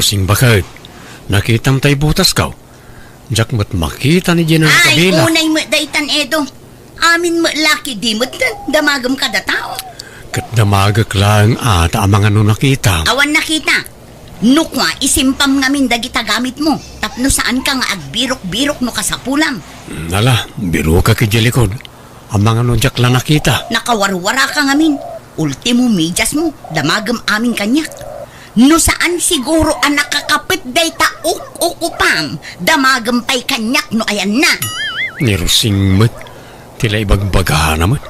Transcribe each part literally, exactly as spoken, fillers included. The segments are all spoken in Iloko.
Sing baket, nakitam tay butasko? Diak met makita ni Gina Ay, kabila. Unay met daytan, Edo. Amin met laki di met damagen kada tao. Ket damagek laeng a ta amangan no nakita. Awan nakita. No kua, isimpam ngamin dagita gamitmo. Tapno saanka nga agbirok-birok no kasapulam. Nala, birokak idiay likod. Amangan no diak la nakita. Nakawarwaraka ngamin. Ultimo, mediasmo, damagem amin kaniak. No saan siguro a nakakapet dayta uk-ukupam, damagem pay kaniak no ayanna. Ni Rosing met, ti la ibagbagana met.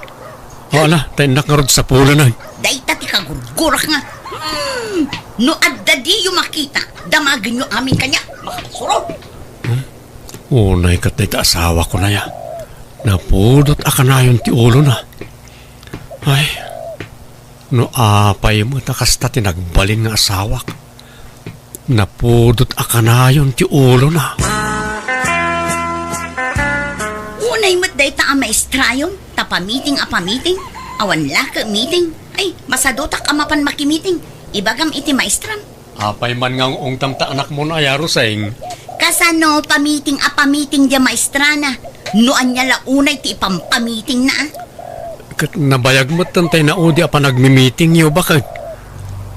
O, ala, ta innak ngarud sapulenen. Dayta ti kagurgurak nga. Hmm, no adda diyo makita, damagenyo amin kaniak, makasuro. Unay ket dayta asawak, kunaya. Napudot a kanayon ti ulona. Ay, no apay met a kasta ti nagbalin nga asawak. Napudot a kanayon ti ulona. Unay met dayta a maestrayon, ta pamiting a pamiting, awan la ket miting. Ay, masadutak a mapan makimiting. Ibagam iti maestram. Apay man nga ung-ungtam ta anakmo no aya, Rosing? Kasano pamiting a pamiting dia maestrana? No ania la unay ti ipampamitingna, a? Ket nabayag met tay naudi a panagmimitingyo, baket.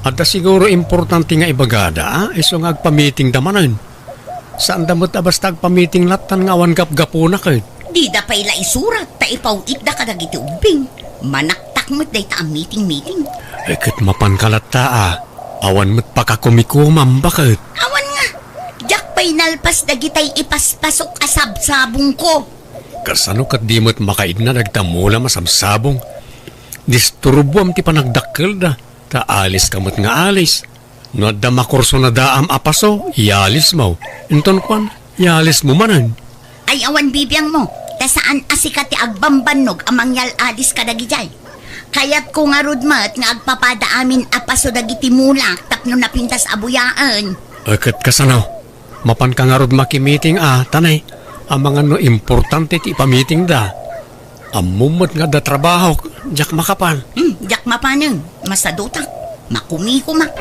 Adda siguro importante nga ibagada, a? Isu nga agpamitingda manen. Saanda met a basta agpamiting lattan nga awan gapgapuna ket. Dida pay la isurat ta ipaw-itda kadagiti ubbing. Manaktak met dayta a miting-miting. Eh, ket mapanka latta, a. Awan met pakakumikumam, baket. Awan nga. Diak pay nalpas dagitay ipaspasok a sabsabongko. Kasano ket di met makaidna dagita mulam a sabsabong? Disturbuam ti panagdakkelda, ta aliska met nga alis. No adda makursunadaam a paso, ialismo. Inton kuan, ialismo manen. Ay, awan bibiangmo, ta saan a sika ti agbambannog a mangyal-adis kadagijay. Kayatko ngarud met nga agpapada amin a paso dagiti mulak tapno napintas a buyaen. Eh, ket kasano? Mapanka ngarud makimiting a, tanay, amangan no importante ti ipamitingda. Ammom met nga adda trabahok, diak makapan. Hmm, diak mapanen. Masadutak. Makumikumak.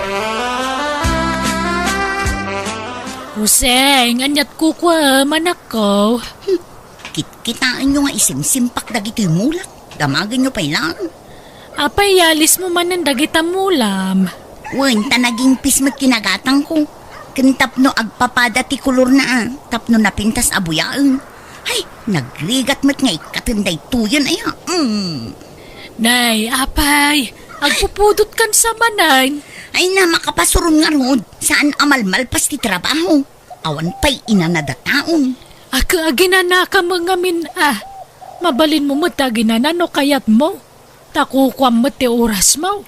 Rosing, aniat kukuam, anakko? Hmm, kitkitaenyo nga isimsimpak dagitoy mulak. Damagenyo pay laeng. Apay, ialismo manen dagita mulam? Wen, ta nagingpis met kinagatangko. Ken tapno agpapada ti kolorna, a, tapno napintas a buyaen. Ay, nagrigat met nga ikkaten daytoyen, aya. Mm. Nay, apay, agpupudotkan sa manen. Ay na, makapasuron ngarud. Saan a malmalpas ti trabaho. Awan pay inanada taon. Ag-, aginanaka met ngamin, a. Mabalinmo met ti aginana no kayatmo. Ta kukuam met ti orasmo.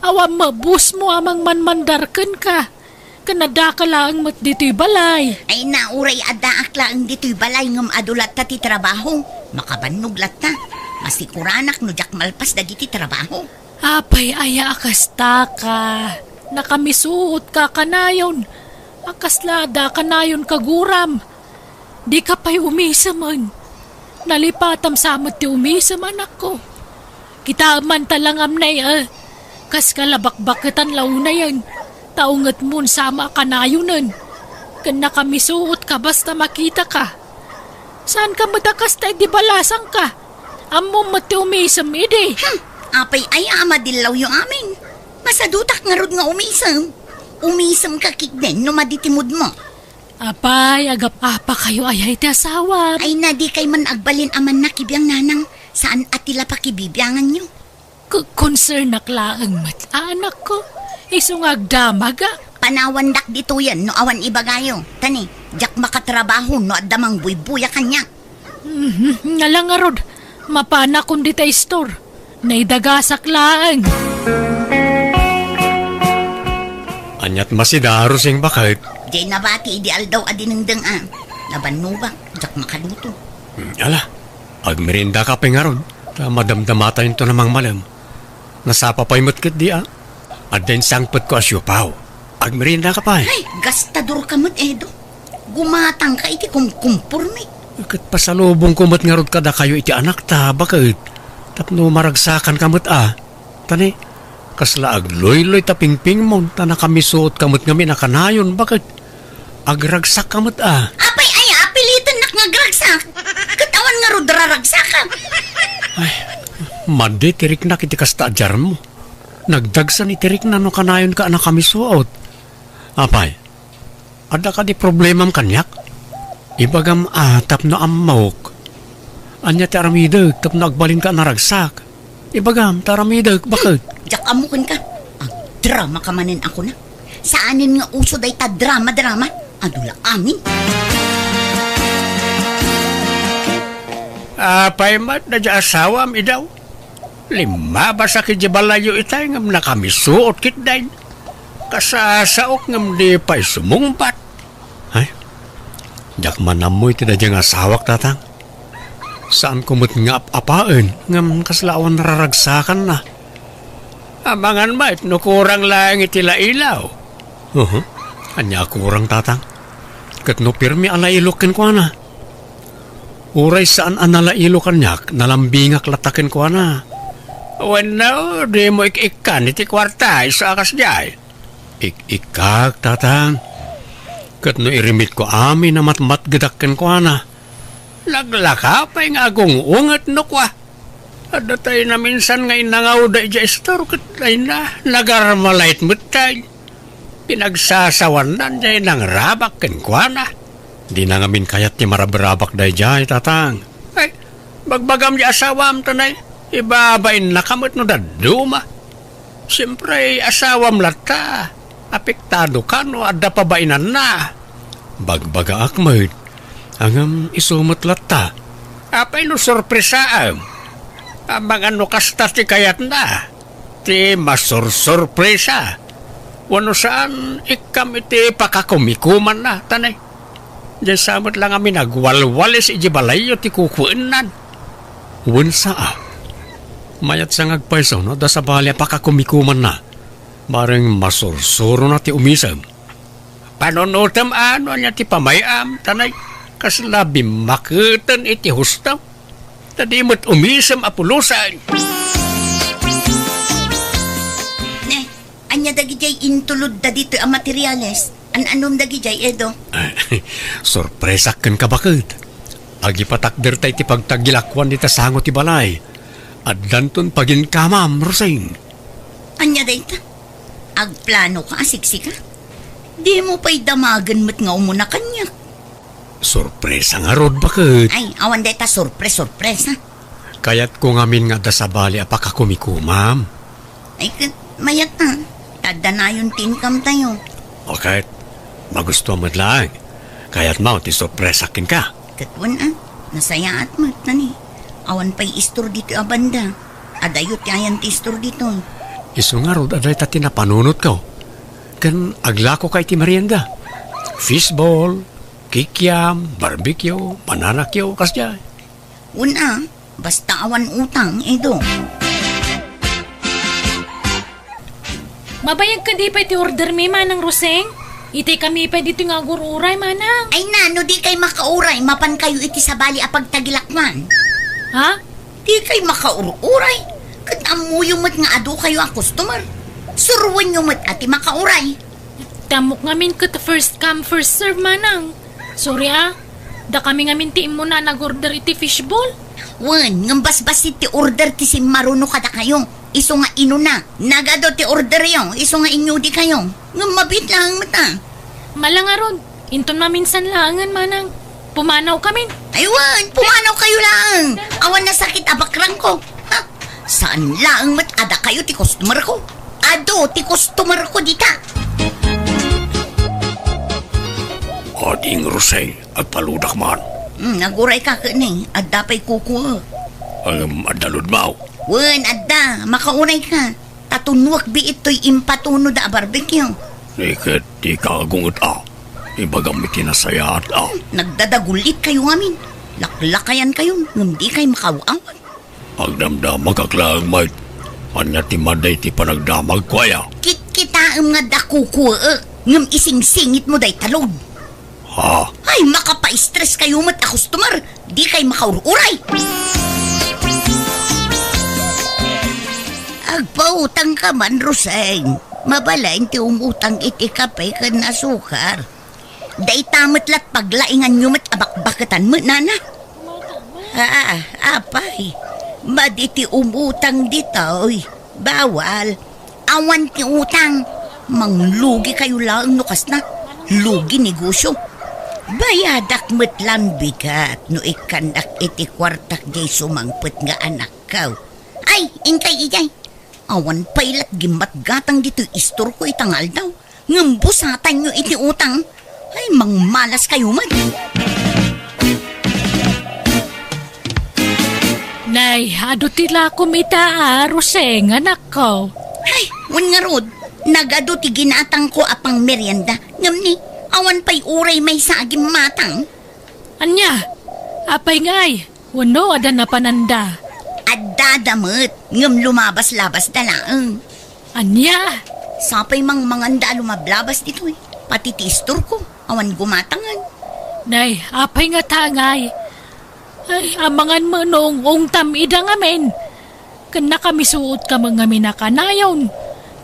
Awan met busmo a mangmanmandar kenka. Ken addaka laeng met ditoy balay. Ay na, uray addaak laeng ditoy balay ngem adu latta ti trabaho. Makabannog latta. Masikuranak no diak malpas dagiti trabaho. Apay aya a kastaka? Nakamisuotka kanayon. A kasla adda kanayon kaguram. Dika pay umisemen. Nalipatam sa met ti umisem, anakko. Kitaem man ta langam nay, a. Kaska la bakbaketan la unayen. Ta ungetmon sama a kanayonen. Ken nakamisuotka basta makitaka. Saanka met a kasta idi balasangka? Ammom met ti umisem idi. Hmm, apay aya a madillawyo amin? Masadutak ngarud nga umisem. Umisemka ketdin no madi ti moodmo. Apay, agap-apakayo aya iti asawam? Ay na, dikay man agbalin a mannakibiang, nanang. Saan a ti la pakibibianganyo? K-, konsernak laeng met, anakko. Isu nga agdamag, a. Panawandak ditoyen no awan ibagayo. Tani, diak makatrabaho no adda mangbuybuya kaniak. Mhm, nga la ngarud, mapanakon dita istor. Naidagasak laeng. Aniat masida, Rosing, baket? Diay nabati idi aldaw a dinengdeng, a. Nabannobak, diak makaluto. Hmm, ala, agmeriendaka pay ngarud, ta madamdamatayonto a mangmalem. Nasapa pay met ketdi, a. Adda insangpetko a siopaw. Agmeriendaka pay. Ay, gastadorka met, Edo. Gumatangka iti kumkumpormi. Ket pasalubongko met ngarud kadakayo iti anakta, baket. Tapno maragsakanka met, a. Tani, Kasla agluyloy ta pingpingmon, ta nakamisuot ka met ngamin a kanayon, baket agragsakka met a. Apay aya, apilitennak nga agragsak? Ket awan ngarud raragsakak. Ay, madi ti riknak iti kasta a diarmo. Nagdagsa ni ti rikna no kanayonka a nakamisuot. Apay, adda kadi problemam kaniak? Ibagam a tapno ammok. Ania ti aramidek tapno agbalinka a naragsak? Ibagam ta aramidek, baket. Diak ammo kenka. Agdramaka manen a kuna. Saanen nga uso dayta drama-drama. Adu la amin. Apay met daydiay asawam, Idaw? Limmabasak idiay balayyo itay ngem nakamisuot ketdin. Kasasaok ngem di pay sumungbat. Ay, diak man ammo iti daydiay nga asawak, Tatang. Saanko met nga ap-apaen ngem kasla awan nararagsakanna. Amangan met no kurang laeng iti lailaw. Uhu. Ania a kurang, Tatang? Ket no pirmi a lailok kenkuana? Uray saan a nalailo kaniak, nalambingak latta kenkuana. Wenno, dimo ik-ikkan iti kuarta, isu a kasdiay. Ik-ikkak, Tatang. Ket no irimitko amin a matmatgedak kenkuana, naglaka pay nga agung-unget no kua. Adda tay naminsan nga innangawda idiay istor ket dayna, nagarmalait met tay. Pinagsasawannan jay nangrabak kenkuana. Dina ngamin kayat ti marabrabak dayjay, Tatang. Ay, bagbagam jay asawam, tanay. Ibabainnaka met no dadduma. Siempre, asawam latta. Apektado ka no adda pabainanna. Bagbagaak met. Ngem isu met latta. Apay no sorpresaam? Amangan no kasta ti kayatna. Ti masursurpresa. Wenno saan, ikkam iti pakakumikumanna, tanay. Diay sa met la ngamin agwalwalis idiay balayyo ti kukuennan. Wen saa. Mayat sa nga agpayso no adda sabali a pakakumikumanna. Bareng masursurona ti umisem. Panunotem a no ania ti pamay-am, tanay. Kasla bimmaketen iti husto. Ta di met umisem a pulosan. Ne, ania dagidiay intulodda ditoy a materiales? An-anom dagidiay, Edo? Sorpresak kenka, baket. Agipatakderta iti pagtagilakuan dita sango ti balay. Addanton paginkamam, Rosing. Ania dayta? Agplano ka a siksika? Dimo pay damagen met nga umuna kaniak. Sorpresa ngarud, baket. Ay, awan dayta sorpres-sorpresa. Kayatko ngamin nga adda sabali a pakakumikumam. Ay, ket mayat a. Ta adda nayon ti income tayo. O ket, magustuam met laeng. Kayatmo ti sorpresa kenka. Ket wen a, nasayaat met, nani. Awan pay istor ditoy a banda. Adayo ti ayan ti istor ditoy. Isu ngarud a dayta ti napanunotko. Ken aglakoka iti merienda. Fishball, kikiam, barbecue, banana cue, kasdiay. Wen a, basta awan utang, Edo. Mabayag kadi pay ti order mi, Manang Roseng? Itay kami pay ditoy nga agur-uray, Manang. Ay na, no di kay makauray, mapan kayo iti sabali a pagtagilakuan. Ha? Di kay makaur-uray. Ket ammoyo met nga adu kayo a customer. Suroenyo met a ti makauray. Tamok ngamin ket first come, first serve, Manang. Sorry, ah. Dakami ngamin ti immuna a nag-order iti fishball. Wen, ngem basbassit ti order ti simmaruno kadakayo. Isu nga inuna, nagadu ti orderyo, isu nga inyudi kayo. Ngem mabiit laeng met a. Mala ngarud, inton maminsan laengen, Manang. Pumanaw kamin. Ay wen, pumanaw kayo laeng. Awan nasakit a bakrangko. Ha? Saan laeng met a dakayo ti customer ko. Adu ti customer ko dita. Ading Roseng, agpaludak man. Hmm, aguray ka ket ni, adda pay kukuek. Ngem adda ludmaw? Wen, adda. Makauray ka. Ta tunnuek biit toy impatunoda a barbecue. Ni ket dika agunget a. Ibagam iti nasayaat a. Nagdadagulit kayo ngamin. Laklakayan kayo, ngem di kay makaw-awat. Agdamdamagak laeng met. Ania ti madi ti panagdamagko aya? Kitkitaem nga adda kukuek, ngem isingsingitmo dayta load. Ha? Ay, makapa-stress kayo met a customer. Di kay makaur-uray. Agpautangka man, Roseng. Mabalin ti umutang iti kape ken asukar. Dayta met la't paglainganyo met a bakbaketan met, nana. Aa, apay. Madi ti umutang ditoy. Bawal. Awan ti utang. Manglugikayo laeng no kasna. Lugi negosyo. Bayadak met lang bigat no ikkannak iti kuartak diay sumangpet nga anakko. Ay, inkay idiay. Awan pay la't gimmatgatang ditoy istorko ita nga aldaw. Ngem busatanyo iti utang. Ay, mangmalaskayo met. Nay, adu ti lakom ita a, Roseng, anakko. Ay, wen ngarud, nagadu ti ginatangko a pangmerienda. Ngem ni, awan pay uray maysa a gimmatang. Ania? Apay ngay? Wenno adda napananda? Addada met, ngem lumabas-labasda laeng. Ania? Sapay mangmanganda a lumablabas ditoy. Pati ti istorko, awan gumatangen. Nay, apay ngata ngay? Ay, amangan met no ung-ungtam ida ngamin. Ken nakamisuotka met ngamin a kanayon.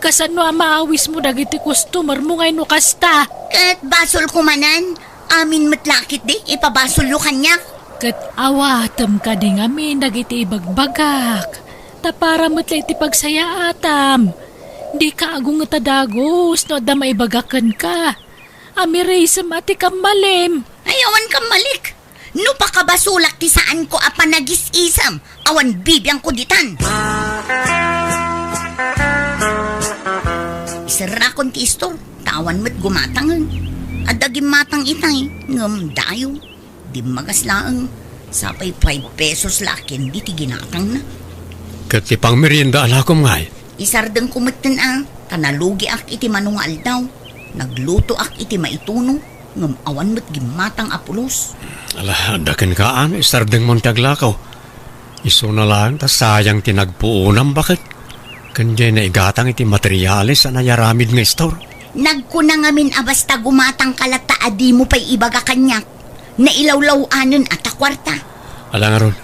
Kasano a maawismo dagiti customer mo ngay no kasta? Ket basolko manen, amin met la ketdi ipabasolyo kaniak. Ket awatem kadi ngamin dagiti ibagbagak. Ta para met la iti pagsayaatam. Dika agunget a dagus no adda maibagak kenka. Amirisem a ti kammalim. Ay, awan kammalik. No pakabasolak ti saanko a panagis-isem, awan bibiangko ditan. Iserrakon ti istor, ta awan met gumatangen. Adda gimmatang itay, ngem dayo. Dimmagas laeng, sapay five pesos la ken diti ginatangna. Ket ti pangmerienda a lakom ngay? Isardengko metten a, ta nalugiak iti mano nga aldaw. Naglutoak iti maituno, ngem awan met gimmatang a pulos. Ala, adda kenka a isardengmon ti aglakaw. Isuna laeng ta sayang ti nagpuonam baket. Ken diay naigatang iti materiales a nayaramid nga istor. Nagkuna ngamin a basta gumatangka latta a dimo pay ibaga kaniak. Nailawlaw-anen a ta kuarta. Ala ngarud,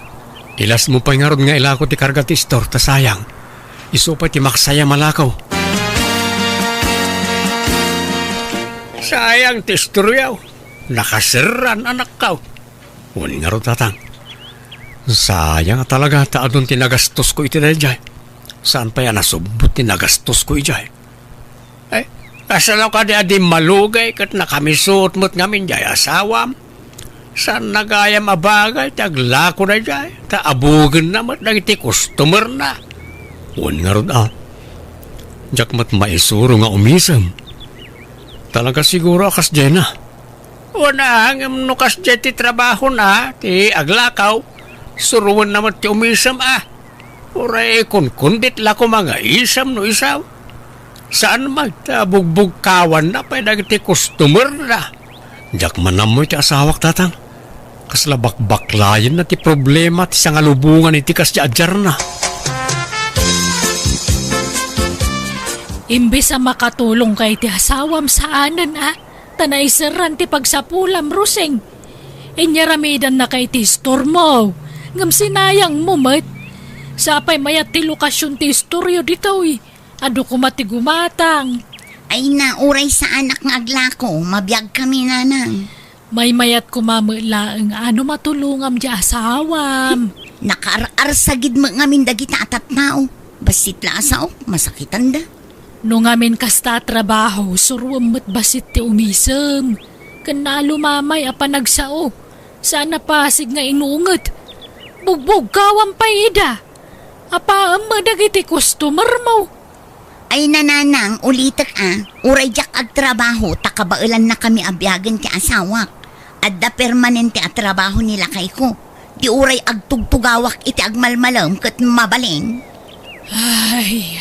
ilasmo pay ngarud nga ilako ti karga ti istor ta sayang. Isu pay ti maksayam a lakaw. Sayang ti istoryo. Nakaserran, anakko. Wen ngarud, tatang. Sayang a talaga ta adun ti nagastosko iti daydiay. Saan pay a nasubbot ti nagastosko idiay? Eh, kasano kadi a di malugay ket nakamisuot met ngamin diay asawam? Saanna gayam a bagay ti aglakona idiay, ta abugenna met dagiti customerna. Wen ngarud a, diak met maisuro nga umisem. Talaga siguro a kasdiayna. Wen a, ngem no kasdiay ti trabahona, ti aglakaw, suroenna met ti umisem a. Uray kunkundit la koma nga isem no isu. Saan met ta bugbugkawanna pay dagiti customerna. Diak man ammo iti asawak, tatang. Kasla bakbaklayenna ti problema ti sangalubongan iti kasdiay a diarna. Imbes a makatulongka iti asawam saanen a, ta naiserran ti pagsapulam, Roseng. Inyaramidanna kay ti istormo, ngem sinayangmo met. Sapay mayat ti lokasion ti istoryo ditoy. Adu koma ti gumatang. Ay na, uray saanak nga aglako, mabiagkami, nanang. Maymayat koma met laeng a no matulongam diay asawam. Nakaar-arsagid met ngamin dagita a tattao. Bassit la a sao, masakitanda. No ngamin kasta a trabaho, suroem met bassit ti umisem. Ken naalumamay a panagsao. Saan a pasig nga inunget. Bugbugkawam pay ida. Apaem met dagiti customermo. Ay, nanang, ulitek a, uray diak agtrabaho ta kabaelannakami a biagen ti asawak. Adda permanente a trabaho ni lakayko. Ti uray agtugtugawak iti agmalmalem ket mabalin. Ay.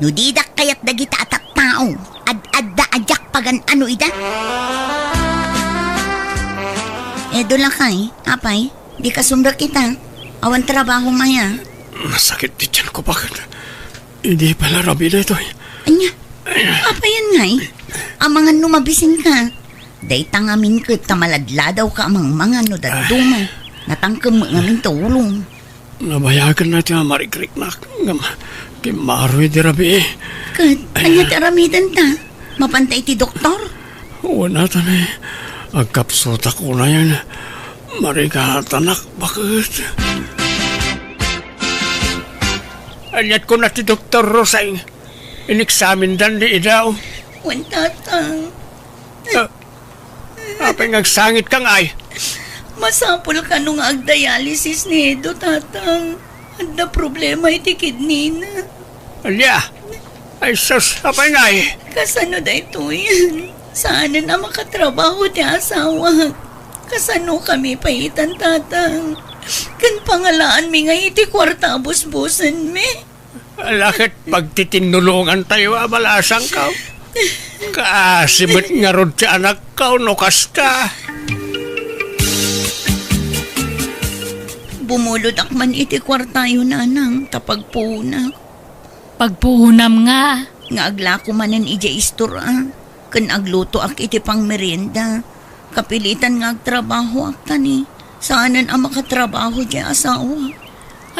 No didak kayat dagita a tattao, ad-adda a diak pagan-ano ida. Edo, lakay, apay, dika sumrek ita. Awan trabaho maya. Masakit ti tiyanko, baket. Idi pay la rabii daytoy. Ania? Apayen ngay? Amangan no mabisinka. Dayta ngamin ket ta maladladawka a mangmangan no dadduma. Natangkem met ngamin ta ulom. Nabayagen na ti mangrikriknak, ngem kimmaroy ti rabii. Ket ania ti aramidenta? Mapanta iti doktor? Wen, ata ni, agkapsutak unayen. Marigatanak baket. Aniat kuna ti doktor, Roseng? Ineksamindan ni Edo? Wen, Tatang. Ah, apay nga agsangitka ngay? Masapul kano nga agdialysis ni Edo, Tatang. Adda problema iti kidneyna. Ania? Ay sus, apay ngay? Kasano daytoy? Saanen a makatrabaho ti asawak. Kasanokami pay itan, Tatang? Ken pangalaanmi ngay iti kuarta a busbusenmi. Ala, ket pagtitinnulongantayo a balasangko. Kaasi met ngarud ti anakko no kasta. Bumuludak man iti kuartayo, Nanang, ta pagpuonak. Pagpuonam nga? Nga aglako manen idiay istor a, ken aglutoak iti pangmerienda. Kapilitan nga agtrabahoak, ta ni, saanen a makatrabaho diay asawa.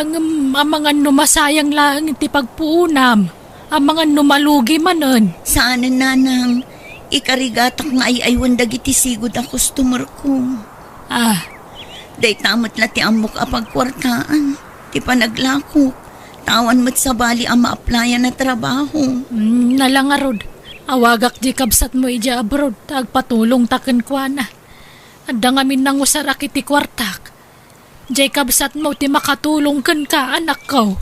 Ngem amangan no masayang laeng ti pagpuonam, amangan no malugi manen. Saanen, Nanang, ikarigatak nga ay-aywen dagiti sigud a customer ko. Ah. Dayta met la ti ammok a pagkuartaan, ti panaglakok. Ta awan met sabali a ma-applyan a trabaho. Mm, ala ngarud, awagak diay kabsatmo idiay abroad, ta agpatulongta kenkuana. Adda ngamin nangusarak iti kuartak. Diay kabsatmo ti makatulong kenka, anakko.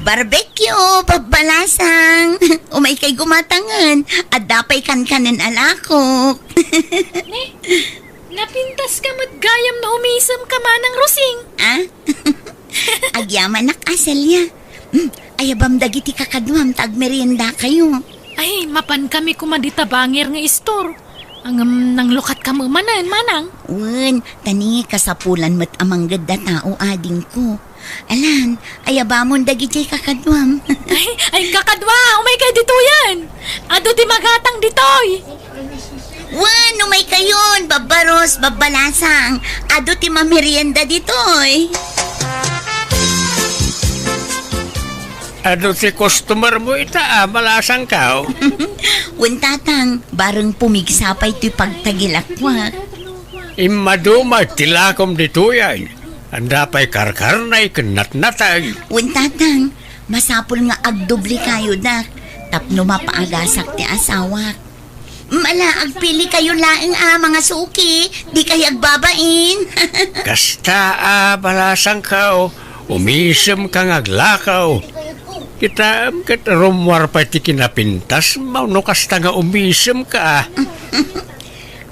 Barbecue, babbalasang. Umaykay gumatangen. Adda pay kankanen a lakok. Ne? Napintaska met gayam no umisemka, Manang Rosing. Ah? Agyamanak a, Celia. Hmm, ayabam dagiti kakaduam ta agmeriendakayo. Ay, mapankami koma dita bangir nga istor. Ngem nanglukatka met manen, Manang. Wen, ta ni, kasapulan met a manggedda tao adingko. Alan, ayabamon dagidiay kakaduam. Ay, ay, kakadua, umaykay ditoyen. Adu ti magatang ditoy. Wen, umaykayon, babbaros, babbalasang. Adu ti mamerienda ditoy. Adu ti customermo ita a, balasangko? Wen, Tatang, bareng pumigsa pay toy pagtagilakwak. Immaduma ti lakom ditoyen. Adda pay karkarnay ken natnatay. Wen, Tatang, masapul nga agdoblekayo, dak, tapno mapaagasak ti asawak. Mala, agpilikayo laeng a mangasuki, dikay agbabain. Kasta a, balasangko, umisemka nga aglakaw. Kitaem ket rummuar pay ti kinapintasmo no kasta nga umisemka.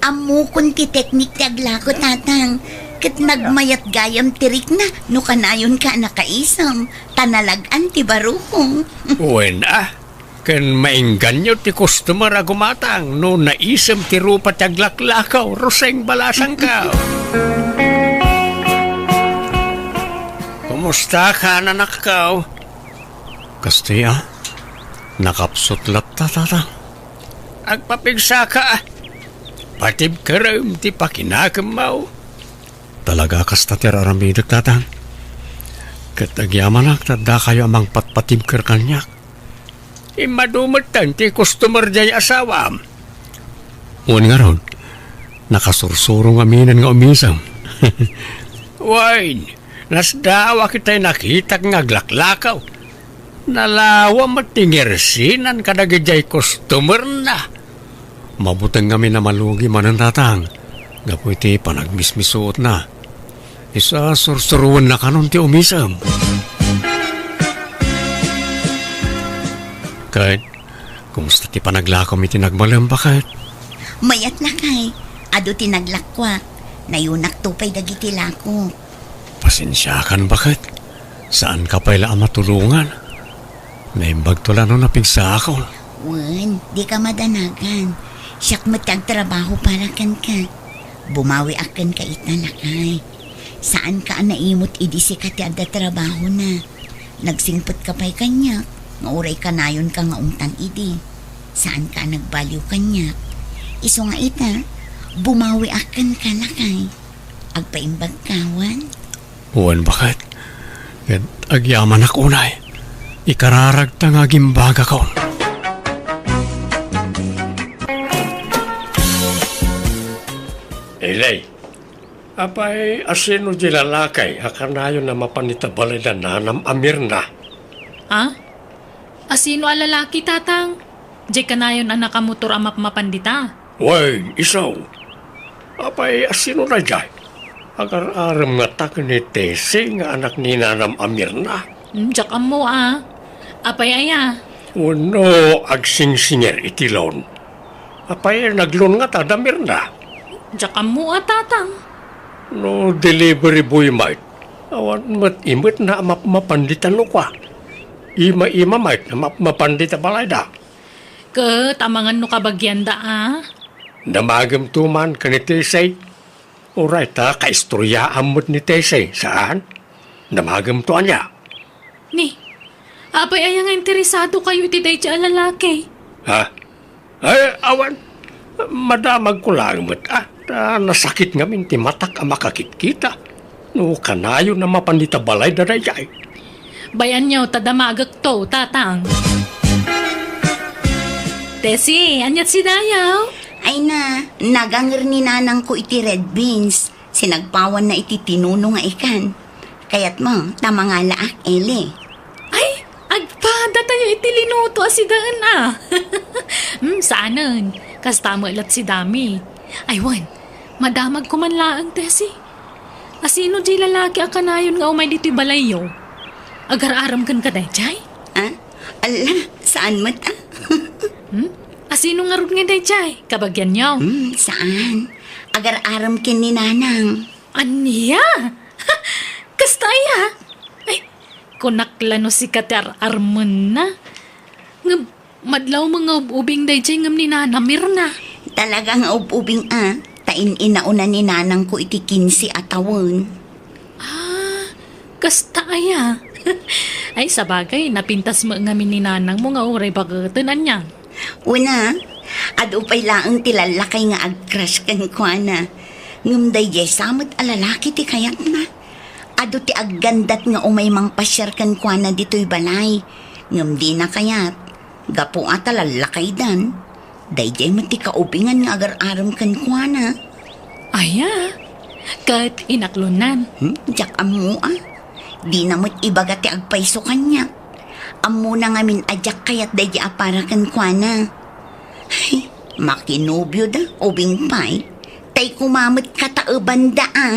Ammokon ti teknik ti aglako, Tatang, ket nagmayat gayam ti rikna no kanayonka a nakaisem, ta nalag-an ti barukong. Wen a, ken maingganyo ti customer a gumatang no naisem ti rupa ti aglaklakaw, Roseng, balasangko. Kumustaka, anakko? Kasta a, nakapsut latta, Tatang. Agpapigsaka. Patibkerem ti pakinakemmo. Talaga kasta ti ar-aramidek, Tatang. Ket agyamanak ta addakayo a mangpatpatibker kaniak. Immadu metten ti customer diay asawam. Wen ngarud, nakasursurong aminen nga umisem. Wen, nasdaawak itay nakitak nga aglaklakaw. Nalawa met ti ngersinan kadagidiay customerna. Mabuteng ngamin a malugi manen, Tatang, gapu iti panagmismisuotna. Isasursuroenna kanon ti umisem. Ket, kumusta ti panaglakom iti nagbalem, baket? Mayat, lakay. Adu ti naglakoak. Nayunakto pay dagiti lakok. Pasensiakan, baket. Saanka pay la a matulongan. Naimbagto la no napigsaakon. Wen, dika madanagan. Siak met ti agtrabaho para kenka. Bumawiak kenka ita, lakay. Saanka a naimut idi sika ti adda trabahona. Nagsingpetka pay kaniak, nga uray kanayonka nga umtan idi. Saanka a nagbaliw kaniak. Isu nga ita, bumawiak kenka, lakay. Agpaimbagka, Juan? Wen, baket. Ket agyamanak unay. Ikararagta nga agimbagakon. Eli, apay, asino di lalaki a kanayon a mapan ita balay da nanam a Mirna? Ah? Asino a lalaki, Tatang? Diay kanayon a nakamotor a mapmapan dita? Wen, isu. Apay, asino daydiay? Agar-arem ngata ken ni Tessie nga anak ni nanam a Mirna? Hmm, diak ammo, a. Apay aya? Wenno agsingsinger iti loan? Apay, nag-loan ngata da Mirna? Diak ammo, a, Tatang. No delivery boy met, awan met imetna a mapmapan dita luka. Ima-ima met a mapmapan dita balayda. Ket amangan no kabagianda, a? Damagemto man ken ni Tessie. Uray ta kaistoriaam met ni Tessie, saan? Damagemto ania? Ni, apay aya nga interesadokayo iti daydiay a lalaki? Ha? Ay, awan. Madamagko laeng met, a. Ta nasakit ngamin ti matak a makakitkita. No kanayon a mapan dita balayda daydiay. Bayanyo ta damagekto, Tatang. Tessie, aniat si Dayaw? Ay na, naganger ni nanangko iti red beans. Sinagpawanna iti tinuno nga ikan. Kayatmo ta mangalaak, Eli? Ay, agpadatayo iti linuto a sidaen, a. Hmm, saanen. Kasta met la't si Dami. Ay, wen, madamagko man laeng, Tessie. Asino diay lalaki a kanayon nga umay ditoy balayyo? Agar-arem kenka daydiay? A? Ala, saan met, a? Hmm? Asino ngarud nga daydiay? Kabagianyo? Hmm, saan. Agar-arem ken ni Nanang. Ania? Kasta aya? Ay, kunak la no sika ti ar-armenna. Ngem, madlaw nga ub-ubing daydiay ngem ni Nana Mirna. Talaga nga ub-ubing a, ta in-inauna ni nanangko iti kinse a tawen. Ah, kasta aya? Ay, sabagay, napintas met ngamin ni nanangmo nga uray baketen, ania? Wen a, adu pay laeng ti lallakay nga ag-crush kenkuana. Ngem daydiay sa met a lalaki ti kayatna. Adu ti aggandat nga umay mangpasiar kenkuana ditoy balay. Ngem dina kayat. Gapu a ta lallakaydan. Daydiay met ti kaubingan nga agar-arem kenkuana. Aya, ket inaklonnan. Hmm? Diak ammo a. Dina met ibaga ti agpayso kaniak. Ammona ngamin a diak kayat daydiay a para kenkuana. Ay, makinobioda, ubing pay. Tay koma met kataebanda a.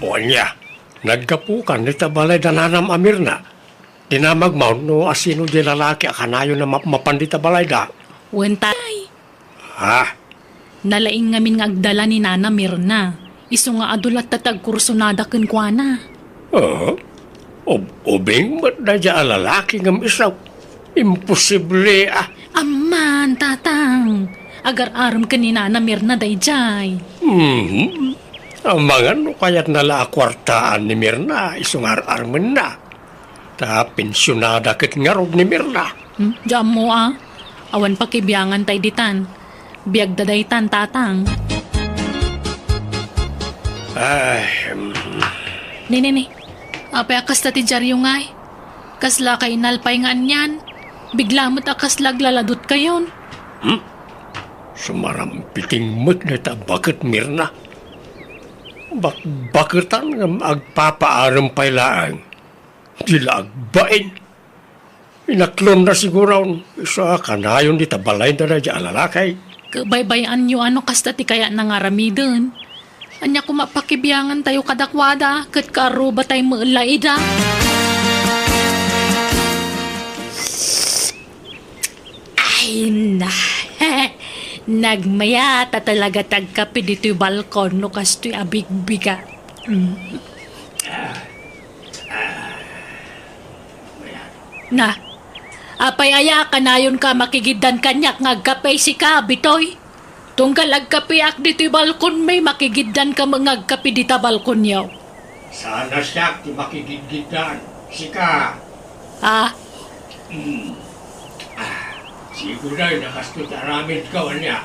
O ania, naggapukan ita balay da nanam a Mirna? Dinamagmo no asino diay lalaki a kanayon a mapmapan dita balayda? Wen tay. Ha? Nalaing ngamin nga agdala ni Nana Mirna. Isu nga adu latta ti agkursunada kenkuana. Ah? Ub-, ubing met daydiay a lalaki ngem isu. Imposible a. Amman, Tatang. Agar-arem ken ni Nana Mirna daydiay. Mhm. Amangan no kayatna la a kuartaan ni Mirna isu nga ar-armenna. Ta pensionada ket ngarud ni Mirna. Hmm, diak ammo a. Awan pakibiangan tay ditan. Biagda daytan, Tatang. Ay, mm. Ni, ni, ni. Apay a kasta ti diaryo ngay? Kasla kainalpay nga anian? Bigla met a kasla aglaladutkayon. Hmm? Sumarampiting met dayta a baket, Mirna. Bakbaketan ngem agpapaarem pay laeng. Di la agbain. Inaklonna siguron, isu a kanayon dita balayda daydiay a lalaki. Ket baybay-anyo a no kasta ti kayatna nga aramiden. Ania koma pakibiangantayo kadakuada, ket kaarrubatay met la ida. Ay, na. Nagmayat a talaga ti agkape ditoy balkon no kastoy a bigbiga. Mm. Na, apay aya a kanayonka a makigiddan kaniak nga agkape sika, Bitoy? Tunggal agkapeak ditoy balkonmi, makigiddanka met nga agkape dita balkonyo. Saan a siak ti makigidgiddan, sika. Ah? Hmm. Ah, siguray, nakastoy ti aramidko, ania?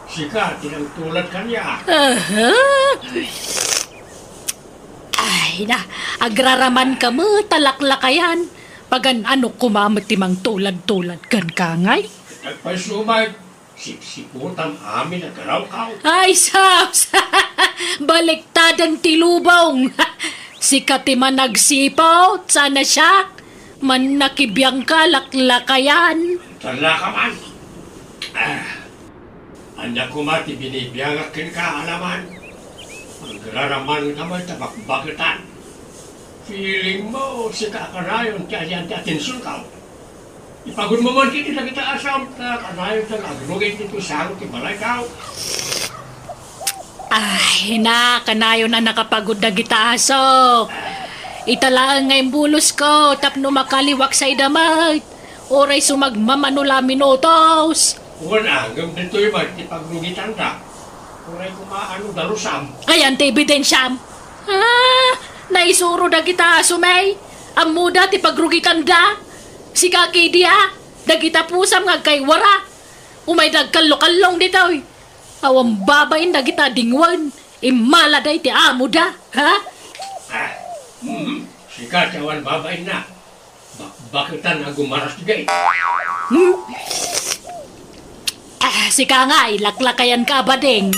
Sika ti nangtulad kaniak. Aha. Ay na, agraraman ka met a laklakayan. Pagan-ano koma met ti mangtulad-tulad kenka ngay? Agpayso met, sipsiputam amin a garawkaw. Ay, sus! Baliktaden ti lubong! Sika ti managsiput, sana siak. Mannakibiangka, laklakayan. Tallaka man. Ah, ania koma ti binibiangak kenka, alaman? Agraraman ka met a bakbaketan. Feeling mo, sika a kanayon ti alian ti atensionkaw. Ipagudmo man ket dagita asam, ta kanayon ta nga agrugit ditoy sango ti balaykaw. Ay, na, kanayon a nakapagud dagita aso. Ita laeng nga imbulosko tapno makaliwak sa ida met. Uray sumagmamano la minutos. Wen, ngem ditoy met ti pagrugitanda. Uray koma ano darusam. Ayan ti ebidensiam. Ah, naisuro dagita aso, may. Ammoda ti pagrugitanda. Sika kidi a, dagita pusam nga agkaywara. Umay dagkallokallong ditoy. Awan babain dagita dingwen. Immalada iti amoda, ha? Ah, mhm. Sika ti awan babainna. Bakbaketan a gumaras gay. Hmm? Ah, sika nga, ilaklakayan ka, abading.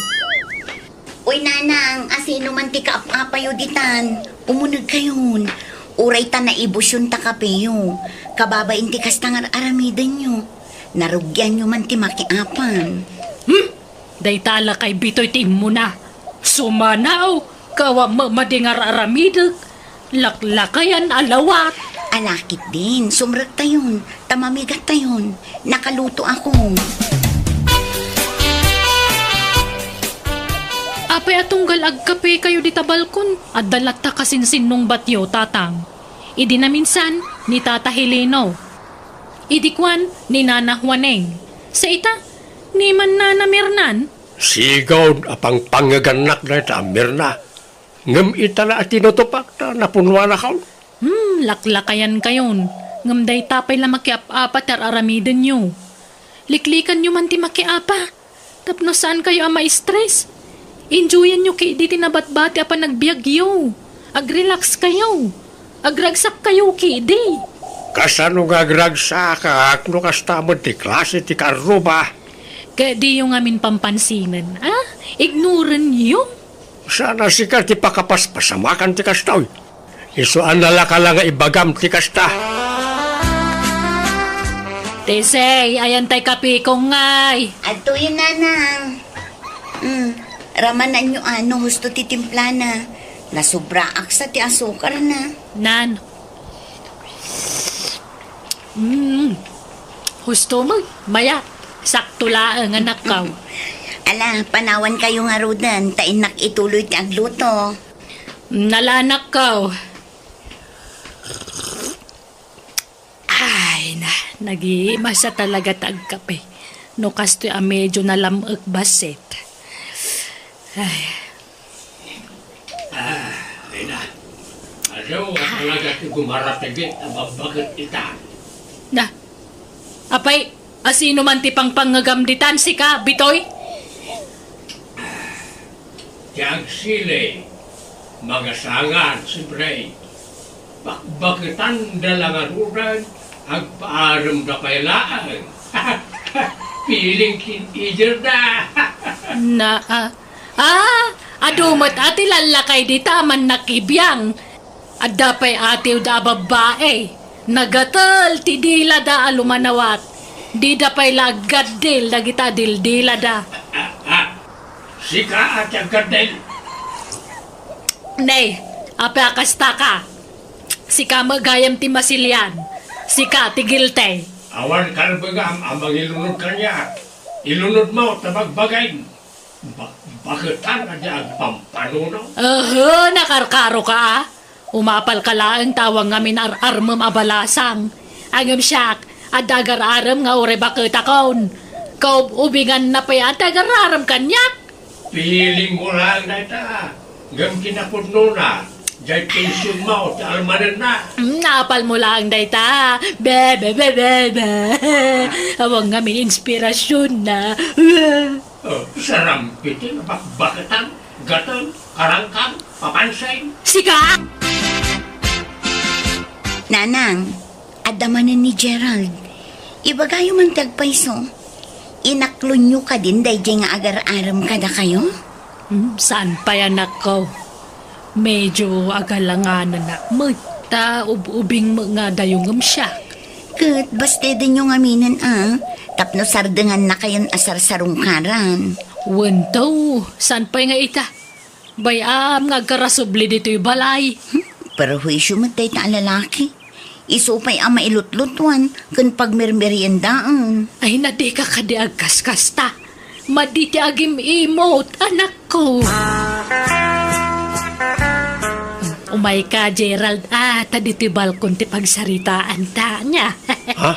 Uy, nanang, asino man ti kaap-apayo ditan? Umuneg kayon. Uray ta naibusyon ta kapeyo. Kababain ti kasta nga ar-aramidenyo. Narugianyo man ti makiapan. Hmm? Dayta lakay bitoy ti immuna. Sumanaw, kawa mamadi nga ar-aramidek. Laklakayan a lawat. Alakit din, sumrektayon, ta mamigattayon. Nakaluto ako. Apay a tunggal agkape kayo dita balkon? Adda latta kasinsinnong batyo, tatang. Idi naminsan, ni Tata Helino. Idi kuan, ni Nana Juaneng. Sa ita, ni man Nana Mirnan. Sigud a pangpangngegannak dayta a Mirna. Ngem ita la a tinutupak ta napunuanakon. Hmm, laklakayan kayon. Ngem dayta pay la makiap-apa ti ar-aramidenyo. Liklikanyo man ti makiapa. Tapno saan kayo a ma-stress. Enjoyanyo kidi ti nabatbati a panagbiagyo. Agrelax kayo. Agragsak kayo kidi. Kasano nga agragsak no kasta met ti klase ti karruba? Ket diyo ngamin pampansinen, a? Ignoranyo. Saan a sika ti pakapaspasamakan ti kastoy. Isu a nalaka la nga ibagam ti kasta. Tesey, ayan tay kapikong ngay. Adtoyen, nanang. Mm, ramananyo ano husto ti timplana. Nasubraak sa ti asukarna. Nan. Mm. Husto mo, maya. Sakto laeng, anakkaw. Ala, panawan kayo ngaruden, ta innak ituloy ti agluto. Nalanak ka. Ay, na, nagimasa talaga ta agkape. No kastoy a medyo nalam-ek bassit. Ay. Ah, ay na. Adu a talaga ti gumaratagit a babbaket ita. Na, apay, asino man ti pangpangngegam ditan, sika, Bitoy? Ti agsili, magasangan, siyempre. Bakbaketanda la ngaruden, agpaaremda pay laeng. Feeling teenagerda. Na, ah, ah, adu met a ti lallakay dita a mannakibiang. Adda pay atiwda a babbai. Nagatel ti dilada a lumanawat. Dida pay la aggaddil dagita a dildilada. Ah, ah. Sika a ti aggaddil. Nay, apay a kastaka? Sika met gayam ti masilian. Sika ti guilty. Awan karbegam a mangilunod kaniak. Ilunodmo ta bagbagaim. Ba-, baketan a di agpampanunot. Aha, nakarkaro ka, a? Umapal ka laeng ta awan ngamin ar-armem a balasang. Ngem siak, adda agar-arem nga uray baketakon. Kaub-ubinganna pay adda agar-arem kaniak. Feeling mo laeng dayta. Ngem kinapudnona, jay pensionmo ti almanenna. Mm, naapal mo laeng dayta. Be, be, be, be, be. Awan ngamin inspirasionna. Sarampiting, bakbaketan, gateng, karangkang, papansin. Sika! Nanang, adda manen ni Gerald. Ibagayo man ti agpayso. Inaklonyo kadin daydiay nga agar-arem kadakayo? Hmm, saan pay, anakko? Medyo agalanganan met, ta ub-ubing met nga dayo ngem siak. Ket bastedenyo ngaminen a, tapno sardengannakayon a sarsarungkaran. Wen to, saan pay nga ita? Bay-am nga agkarasubli ditoy balay. Hmm, perhuisyo met dayta a lalaki. Isu pay a mailutlutuan ken pagmermeriendaen. Ay, na dika kadi agkaskasta. Madi ti agim-imot, anakko. Umayka, Gerald, a, ta ditoy balkon ti pagsaritaanta, ania? Ha?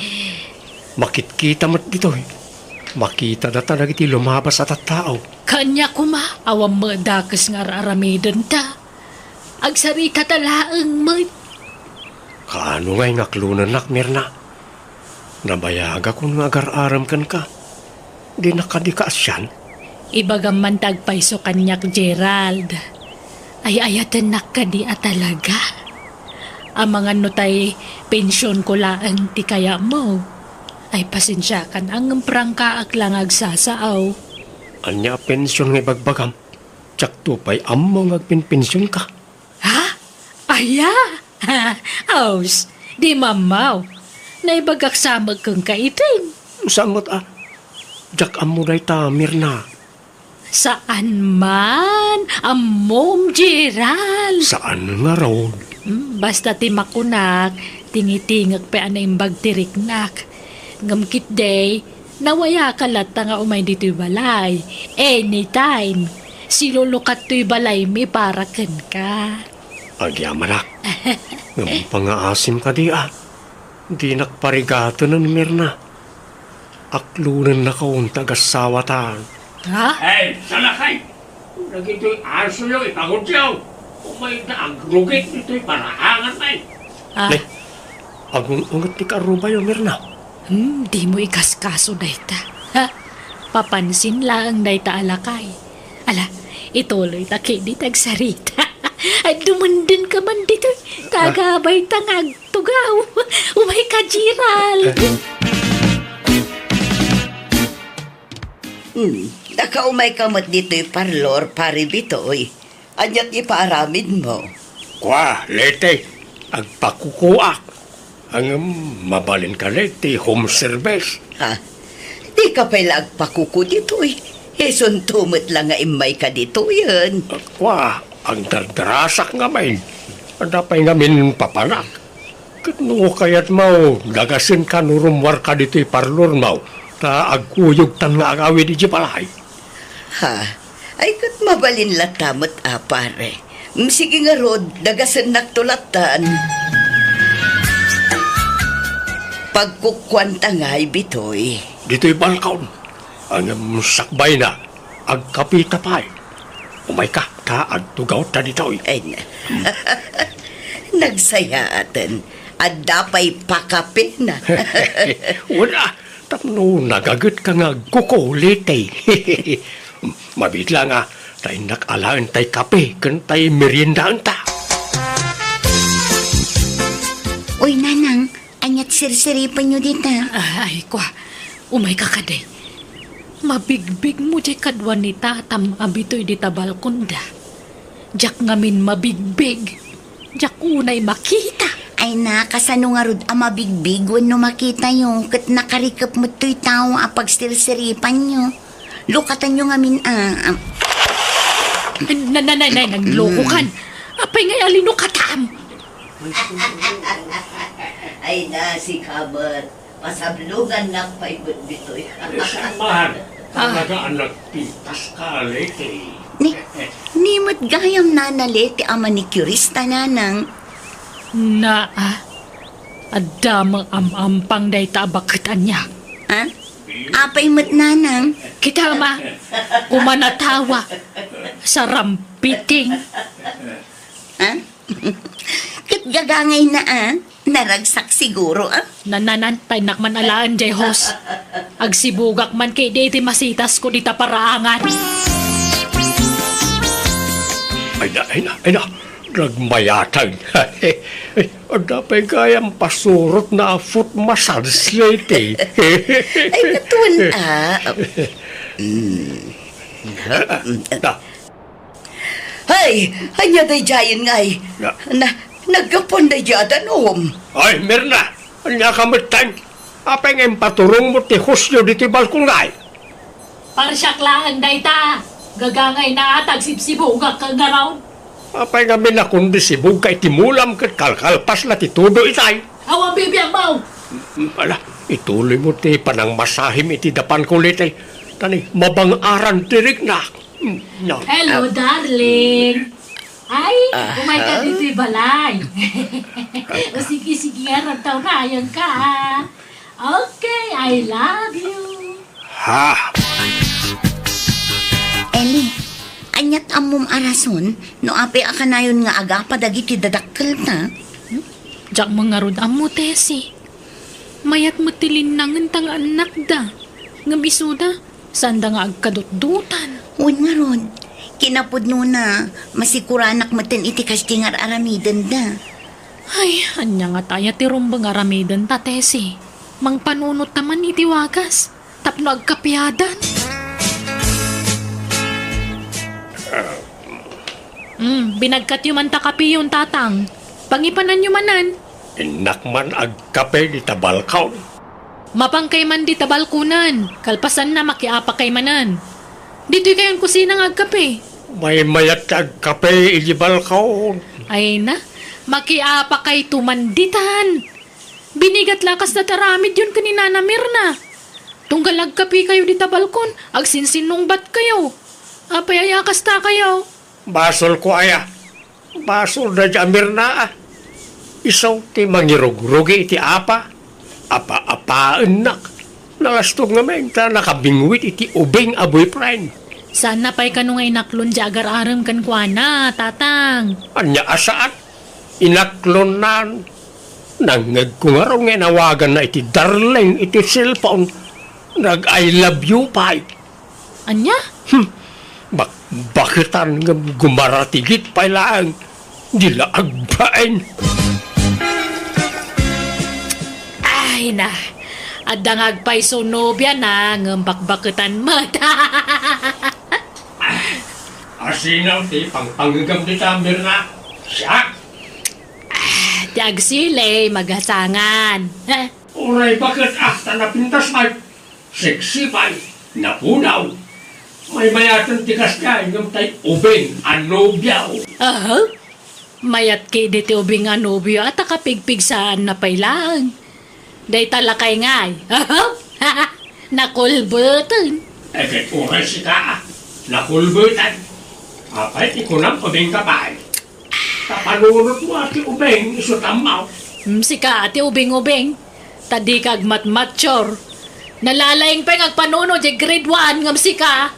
Makitkita met ditoy. Makita data dagiti lumabas a tattao. Kanya koma, awan met dakes nga ar-aramidenta. Agsaritata laeng met. Kaano ngay nga aklonennak, Mirna? Nabayagakon nga agar-arem kenka. Dinak kadi kaasian? Ibagam man ti agpayso kaniak, Gerald. Ay-ayatennak kadi a talaga? Amangan no tay pensionko laeng ti kayatmo. Ay, pasensiakan a ngem prangkaak la nga agsasao. Ania a pension nga ibagbagam? Diakto pay ammo nga agpenpensionka. Ha? Aya? Aws, di mammaw. Naibagak sa met kenka itin. Saan met a? Diak ammo dayta, Mirna. Saan man? Ammom, Gerald. Saan ngarud? Hmm, basta ti makunak, tingitingek pay a naimbag ti riknak. Ngem ketdi, nawayaka latta nga umay ditoy balay. Anytime. Silulukat toy balaymi para kenka. Agyamanak. Ngem pangaasim kadi a. Dinak parigatenen, Mirna. Aklonennakon ti agasawatan. Ha? Hey, salakay! Dagitoy asoyo, ipagudyo! Umayda agrugit ditoy paraangan, ay! Ah. Ne, agung-unget ti karubayo, Mirna. Hmm, dimo ikaskaso dayta. Ha? Papansin laeng dayta a lakay. Ala, ituloyta ketdi ti agsarita. Ay, dumendenka man ditoy. Ah. Tagabayta nga agtugaw. Umayka, Gerald. Hmm, nakaumayka met ditoy parlor, Pare Bitoy. Ania ti ipaaramidmo? Kua, Leti, agpakukuak. Ngem mabalinka, Leti, home service. Ha? Dika pay la agpakuku ditoy. Isunto met la nga immayka ditoyen. Kua, agdardarasak ngamin. Adda pay ngamin papanak. Ket no kayatmo, dagasenka no rummuarka ditoy parlormo, ta agkuyogtan nga agawid idiay balay. Ha? Ay, ket mabalin latta met a, pare. Mm, sige ngarud, dagasennakto lattan. Pagkukuanta ngay, Bitoy. Ditoy balkon. Ngem sakbayna, agkapita pay. Umayka, ta agtugawta ditoy. Ay, na. Nagsayaaten. Adda pay pakapina. Wala, tapno nagagetka nga agkuku, Leti. Mabiit la nga, ta innak alaen tay kape ken tay meriendaenta. Uy, Nanang, aniat sirsiripenyo dita? Ah, ay, kua, umayka kadi. Mabigbigmo diay kadua ni Tatam a Bitoy dita balkonda. Diak ngamin mabigbig. Diak unay makita. Ay na, kasano ngarud a mabigbig wenno makitayo ket nakarikep met toy tao a pagsirsiripanyo? Lukatanyo ngamin a, a. Na, na, na, na, naglokokan. Apay ngay a linukatam? Ay na, sika met. Pasablongannak pay met ditoy. Eh, saan man? Ah. Talaga anak ti Pascal, eh, ti. Ni, ni met gayam Nana Leti a manicurista, Nanang. Naa, adda met am-ampang dayta a baket ania. Ha? Apay met, Nanang? Kita ma, kumanatawa. Sarampiting. Ha? Ket gagangayna, a? Naragsak siguro, ah. Nananan, ta innak man alaen, jay hose. Agsibugak man kadi iti masitasko dita paraangan. Ay na, ay na, ay na. Nagmayatag. Adda pay gayam pasurotna a foot massage, Lady. Ay, natuan, ah. Mm. Ah, ah. Hay, ania daydiayen ngay? Na- Na, naggapuan daydi a danum. Ay, Mirna, ania ka metten? Apay nga impaturongmo ti hosyo ditoy balkon ngay? Parsiak laeng dayta. Gagangayna a ta agsibsibugak ngarud. Apay ngamin a kundi sibugka iti mulam ket kalkalpasla ti tudo itay? Awan bibiag mo! Mm, ala, ituloymo ti panangmasahim iti dapanko, Lady. Ta ni, mabang-aran ti riknak. Mm, no. Hello, darling. Ay, umay ka ditoy balay. O sige, sige, ngarud ta unayen ka, ah. Okay, I love you. Ha? Eli, aniat' ammom a rason no apay a kanayon nga agapa dagiti dadakkelta? Hmm? Diak man ngarud ammo, Tessie. Mayat met ti linnangenta nga annakda. Ngem isuda, saanda nga agkadutdotan. Wen ngarud, kinapudnona, masikuranak metten iti kasdiay nga ar-aramidenda. Ay, ania ngata aya ti rumbeng aramidenta, Tessie? Mangpanunot ta man iti wagas tapno agkapiadan. Hmm, binagkatyo man ta kapiyon, Tatang. Pangipananyo manen. Innak man agkape dita balkon. Mapankay man dita balkonen, kalpasanna, makiapakay manen. Ditoy kayon kusina nga agkape. Maymayat ti agkape iti balkon. Ay na, makiapakayto man ditan. Binigat la kasta ti aramidyon ken ni Nana Mirna. Tunggal agkapekayo dita balkon, agsinsinnungbatkayo. Apay aya kastakayo? Basolko aya. Basol daydi a Mirna, ah. Isu ti mangirugrugi iti apa. Apa-apaennak. Nalastog ngamin ta nakabingwit iti ubing a boyfriend. Saanna pay kano nga inaklon ti agar-arem kenkuana, Tatang? Ania a saan? Inaklonnan. Nangngegko ngarud nga inawaganna iti darling iti cellphone. Nag-I love you pay. Ania? Hmm. Bakbaketan ngem gumaratigit pay laeng. Di la agbain. Ay na, adda nga agpayso nobiana ngem bakbaketan met. Asino ti pangpangngegam dita, Mirna? Siak? Ah, ti agsili, magasangan. Uray baket, ah, ta napintas pay. Sexy pay, napunaw. Maymayaten ti kasdiay ngem tay ubing a nobiaw. Aha. Mayat ketdi ti ubing a nobio a ta kapigpigsaanna pay laeng. Dayta lakay ngay. Aha. Nakulbeten. Eh, ket uray sika, ah. Nakulbeten. Apay ti kunam, ubing ka pay? Ta panunotmo a ti ubing isu ti ammo. Hmm, sika a ti ubing-ubing. Ta dika agmatmature. Nalalaing pay nga agpanunot diay grade one ngem sika.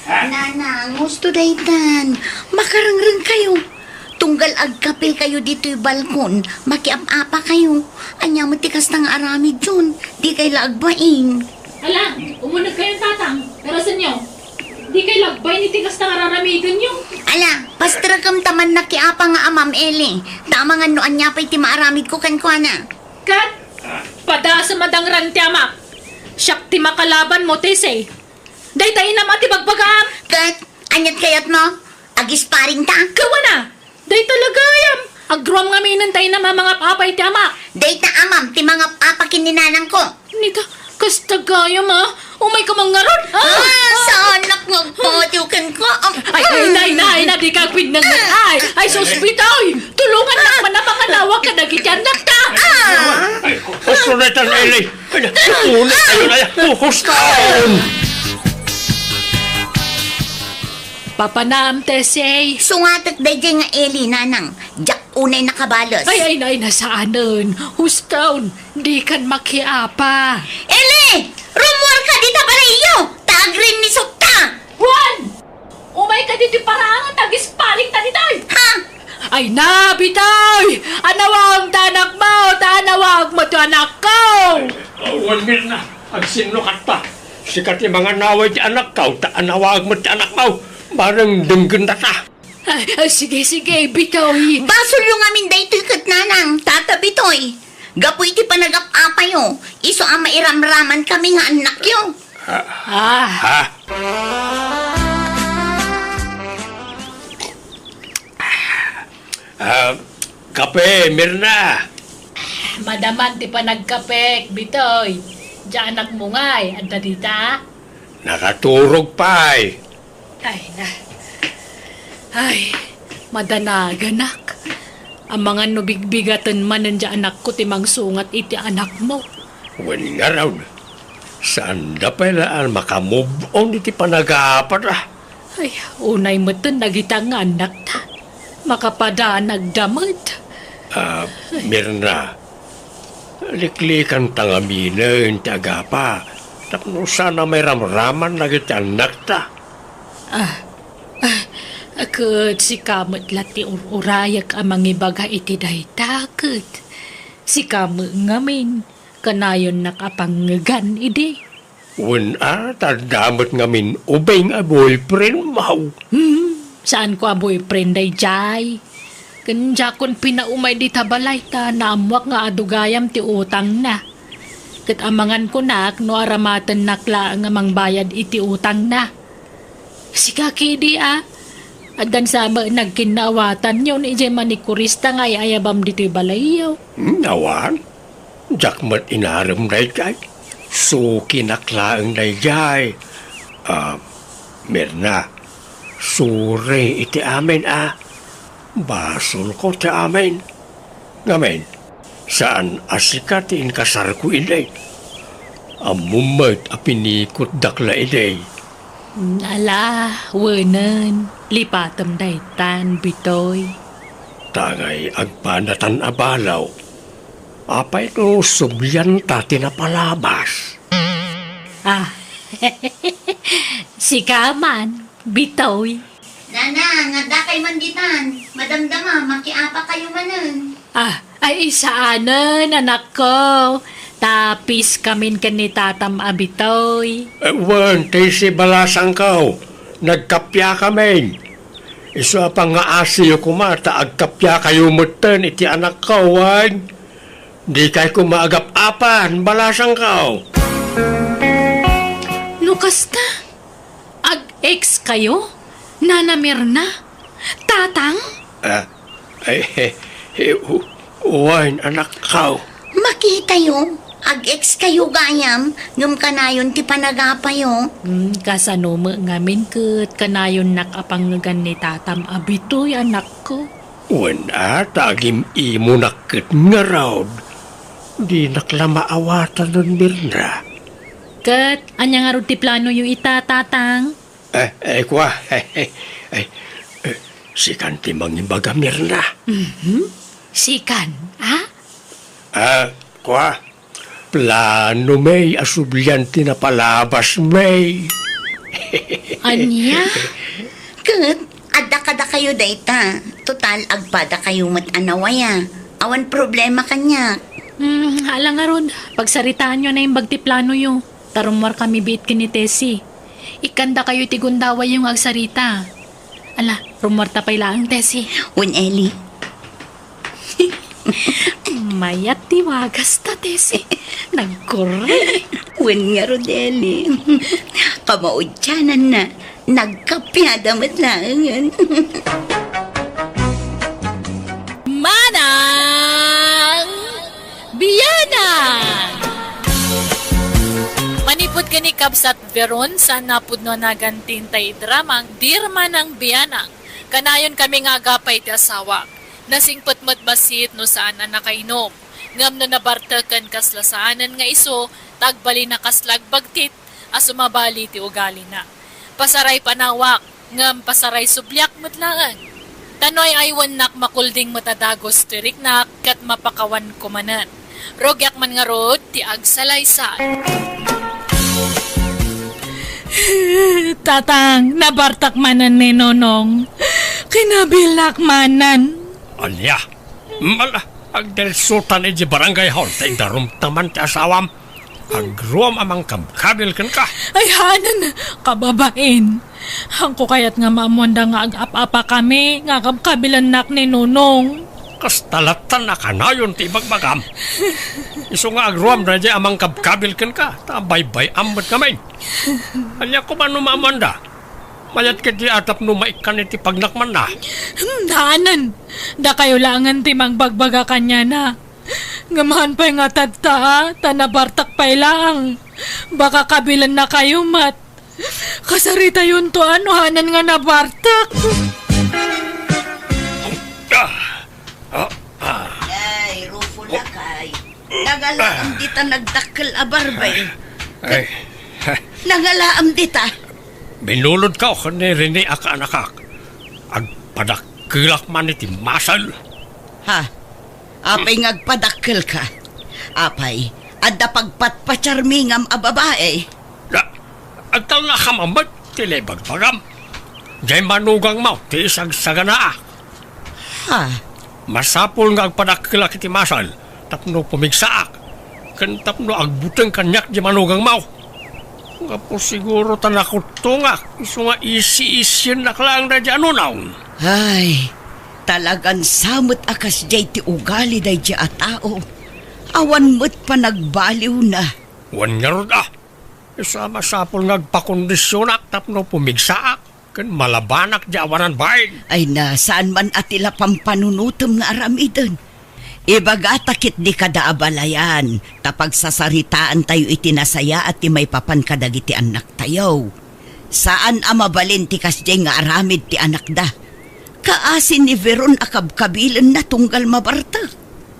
Nanang, husto daytan. Makarengrengkayo. Tunggal agkapekayo ditoy balkon, makiap-apakayo. Ania met ti kasta nga aramidyon? Dikay la agbain. Ala, umunegkayon, Tatang. Pero senyo, dikay la agbain iti kasta nga ar-aramidenyo. Ala, pasterekam ta mannakiapa nga amam, Eli. Ta amangan no ania pay ti maaramidko kenkuana. Ket, padasem a dangran ti amak. Siak ti makalabanmo, Tessie. Dayta inam a ti bagbagam. Ket, aniat kayatmo? Agisparingta? Gawana! Dayta la gayam! Agruam ngaminen ta inam a mangap-apa iti amak. Dayta amam ti mangap-apa ken ni nanangko. Nita, kasta gayam a? Umayka man ngarud? Ah, saanak nga agpadiw kenka. Ay, ay, nay, nay, na, dika agpinnenget. Ay, ay, sus, bitaw. Tulongannak man a manganawa kadagiti annakta. Ah. Ay, husto daytan, Eli. Ay, unay, ay, ay, husto. Papanam, Tessie. Sungatek daydiay nga Eli, nanang. Diak unay nakabales. Ay, ay, ay, nasaanen. Husto, dikan makiapa. Eli! Rummuarka dita balayyo! Ta agrinnisokta! Juan! Umayka ditoy paraangan ta agisparingta ditoy! Ha? Ay na, bitaw! Anawam ta anakmo, ta Agmo ti anakko! Awan, Mirna, agsinnukatta. Sika ti manganaway ti anakko, ta anawag met ti anakmo. Bareng denggenda ta. Ay, ay, sige, sige, Bitoy. Basolyo ngamin daytoy ket nanang, tata Bitoy. Gapu iti panagap-apayo, isu a mairamraman kami nga annakyo. Ah. Ah. Ah, kape, Mirna. Madaman ti panagkapek, Bitoy. Diay anakmo ngay, adda dita? Nakaturog pay. Ay, na. Ay, madanaganak. Amangan no bigbigaten manen diay anakko ti mangsungat iti anakmo. Wen ngarud, saanda pay la a makamove on iti panagapata. Ay, unay metten dagita nga annakta. Makapadanagda met. Ah, Mirna, liklikanta ngaminen ti agapa tapno saan a mairamraman dagiti annakta. Ah, ah, ket sika met la ti ur-urayek a mangibaga iti dayta, ket sika met ngamin, kanayonnak a pangngegan idi. Wen a, ta adda met ngamin ubing a boyfriend mo. Hmm, saanko a boyfriend daydiay. Ken diakon pinaumay dita balay ta naammoak nga adu gayam ti utangna. Ket amangan kunak no aramatennak laeng a mangbayad iti utangna. Sika kadi a, addan sa met nagkinnaawatanyo idiay manikurista nga ay-ayabam ditoy balayyo. Hmm, awan. Diak met inarem daydiay. Sukinak laeng daydiay. Ah, Mirna, sorry iti amin a. Basolko ti amin. Ngamin, saan a sika ti inkasarko idi. Ammom met a pinikotdak la idi. Ala, wenen, lipatem daytan, Bitoy. Ta ngay agpadatan a balaw, apay no sublianta ti napalabas? Ah, sika man, Bitoy. Nana, nga adda kay man ditan, madamdama, makiapa kayo manen. Ah, ay, saanen, anakko. Tapis kamin ken ni tatam a Bitoy. Eh, wen, ti si balasangko, nagkappia kamin. Isu a pangngaasiyo koma ta agkappia kayo metten iti anakko, wen. Dikay koma agap-apan, balasangko. No kasta, ag-ex kayo, Nana Mirna? Tatang? Ah, ay, eh, eh, u-, wen, anakko. Makitayo, ag-ex kayo gayam, ngem kanayon ti panagapayo. Hmm, kasano met ngamin ket kanayonnak a pangngegan ni tatam a Bitoy, anakko? Wen a, ta agim-imonak ket ngarud. Dinak la maawatanen, Mirna. Ket ania ngarud ti planoyo ita, Tatang? Eh, eh, kua. Eh, eh, sikan ti mangibaga, Mirna. Mhm. Sikan, a? Ah, kua. Plano mi a sublian ti napalabas mi. Ania? Ket adda kadakayo dayta. Total, agpadakayo met a nawaya. Awan problema kaniak. Hmm, ala ngarud, pagsaritaanyo a naimbag ti planoyo. Ta rummuarkami biit ken ni Tessie. Ikkandakayo iti gundawayyo nga agsarita. Ala, rummuarta pay laeng, Tessie. Wen, Eli. Mayat ti wagasta, Tessie. Nagkurre. Wen ngarud, Eli. Kamaudiananna, nagkappiada met laengen. Manang Bianang! Manipud ken ni kabsat Veron, saan a pudno a nagantin tay dramang Dear Manang Bianang. Kanayon kami nga agapa iti asawak. Nasingpet met bassit no saan a nakainom. Ngem no nabartek ken kasla saanen nga isu, ta agbalin a kasla agbagtit a sumabali ti ugalina. Pasaray panawak, ngem pasaray subliak met laeng. Ta no ay-aywennak, makulding met a dagus ti riknak ket mapakawanko manen. Rugiak man ngarud ti agsalaysay. Tatang, nabartak manen ni Nonong. Kinabilak manen. Ania? Mala, Agdiretsotan idiay barangay hall ta idarumta man ti asawam. Agruam a mangkabkabil kenka. Ay, haanna, kababain. Haanko kayat nga maammoanda nga agap-apakami nga kabkabilennak ni Nonong. Kasta latta a kanayon ti ibagbagam. Isu nga agruam daydiay a mangkabkabil kenka, ta baybay-am met ngamin. Ania koma no maammoanda? Mayat ketdi a tapno maikkan iti pagnakmanna. Hmm, haanna. Dakayo laengen ti mangbagbaga kaniana. Ngem haan pay nga tatta, a, ta nabartek pay laeng. Baka kabilennakayo met. Kasaritayonto a no haanna nga nabartek. Ah, ah, ah. Ay, Rufo, lakay. Nangalaam dita nagdakkel a barbay. Ay. Nangalaam dita. Binulodko ken ni Rene a kaanakak. Agpadakkelak man iti muscle. Ha? Apay nga agpadakkelka? Apay, adda pagpatpatiarmi ngem a babai? Da, agtalnakam met ti naibagbagam. Diay manugangmo ti isagsaganaak. Ha? Masapul nga agpadakkelak iti muscle tapno pumigsaak, ken tapno agbuteng kaniak diay manugangmo. Gapu siguro ta nakuttongak, isu nga isi-isiennak laeng daydiay a Nonong. Ay, talagan sa met a kasdiay ti ugali daydiay a tao. Awan met panagbaliwna. Wen ngarud a, isu a masapul nga agpakondisionak tapno pumigsaak ken malabanak diay awanan bain. Ay na, saan man a ti la pampanunotem nga aramiden. Ibagata ketdi kada abalayan ta pagsasaritaantayo iti nasayaat ti maipapan kadagiti annaktayo. Saan a mabalin ti kasdiay nga aramid ti anakda. Kaasi ni Veron a kabkabilenna tunggal mabartek.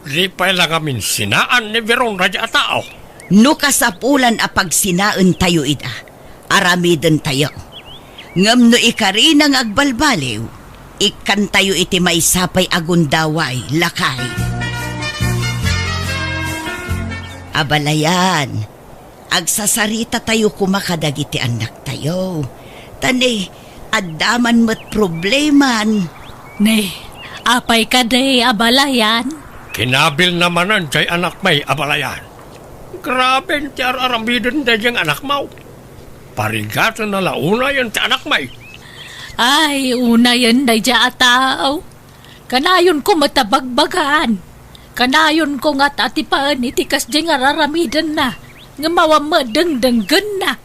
Di pay la ngamin sinaan ni Veron daydiay a tao. No kasapulan a pagsinaentayo ida, aramidentayo. Ngem no ikarina nga agbalbaliw, ikkantayo iti maysa pay a gundaway, lakay. Abalayan, agsasaritatayo koma kadagiti annaktayo. Ta ne, adda man met probleman. Ne, apay kadi, abalayan? Kinabilna manen diay anakmi, abalayan. Graben ti ar-aramiden daydiay nga anakmo. Parigatenna la unayen ti anakmi. Ay, unayen daydiay a tao. Kanayonko met a bagbagaan. Kanayonko nga at-atipaen iti kasdiay nga ar-aramidenna, ngem awan met dengdenggenna.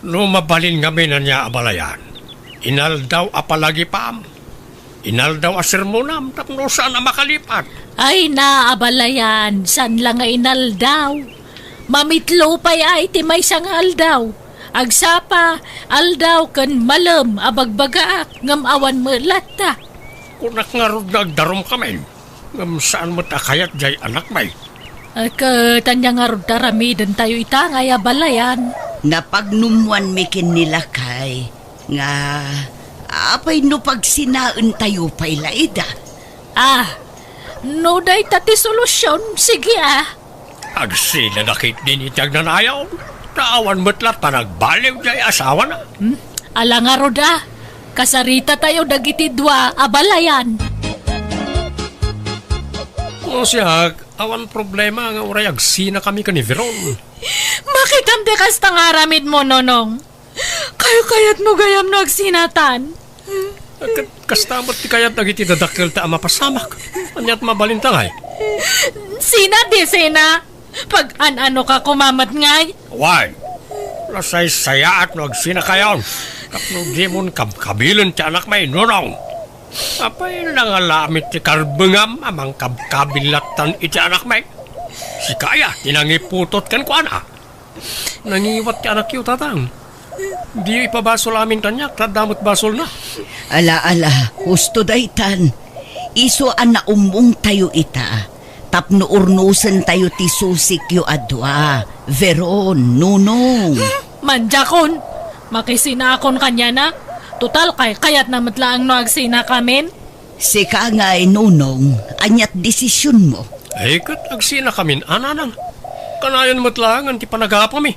No mabalin ngamin, ania, abalayan, inaldaw a palagipam. Inaldaw a sermonam tapno saan a makalipat. Ay na, abalayan, saan la nga inaldaw. Mamitlo pay a iti maysa nga aldaw. Agsapa, aldaw ken malem a bagbagaak, ngem awan met latta. Kunak ngarud nga agdarumkamin, ngem saan met a kayat diay anakmi. Ay, ket ania ngarud ti aramidentayo ita ngay, abalayan? Napagnummoanmi ken ni lakay nga, apay no pagsinaentayo pay la ida? Ah, no dayta ti solusion, sige, ah. Agsinana ketdin iti agnanayon, ta awan met latta nagbaliw diay asawana. Hmm? Ala ngarud a, kasaritatayo dagiti dua, abalayan. No siak, awan problema nga uray agsinakami ken ni Veron. Makitam ti kasta nga aramidmo, Nonong. Kayo-kayatmo gayam no agsinatan? Ket kasta met ti kayat dagiti dadakkelta a mapasamak. Aniat mabalinta ngay? Sina, di sina? Pag-an-ano ka koma met ngay? Wen, nasaysayaat no agsinakayon tapno dimon kabkabilen ti anakmi, Nonong. Apay, nangala met ti karbengam a mangkabkabil lattan iti anakmi? Sika aya ti nangiputot kenkuana? Nangiwat ti anakyo, Tatang. Diyo ipabasol amin kaniak, ta adda met basolna. Ala, ala, husto daytan. Isu a naummongtayo ita, tapno urnosentayo ti susikyo a dua, Veron, Nonong. Hmm, mandiakon. Makisinakon kaniana. Total, kaykayatna met laeng no agsinakamin. Sika ngay, Nonong, aniat desisionmo? Ay, ket agsinakamin a, Nanang. Kanayon met laengen ti panagapami.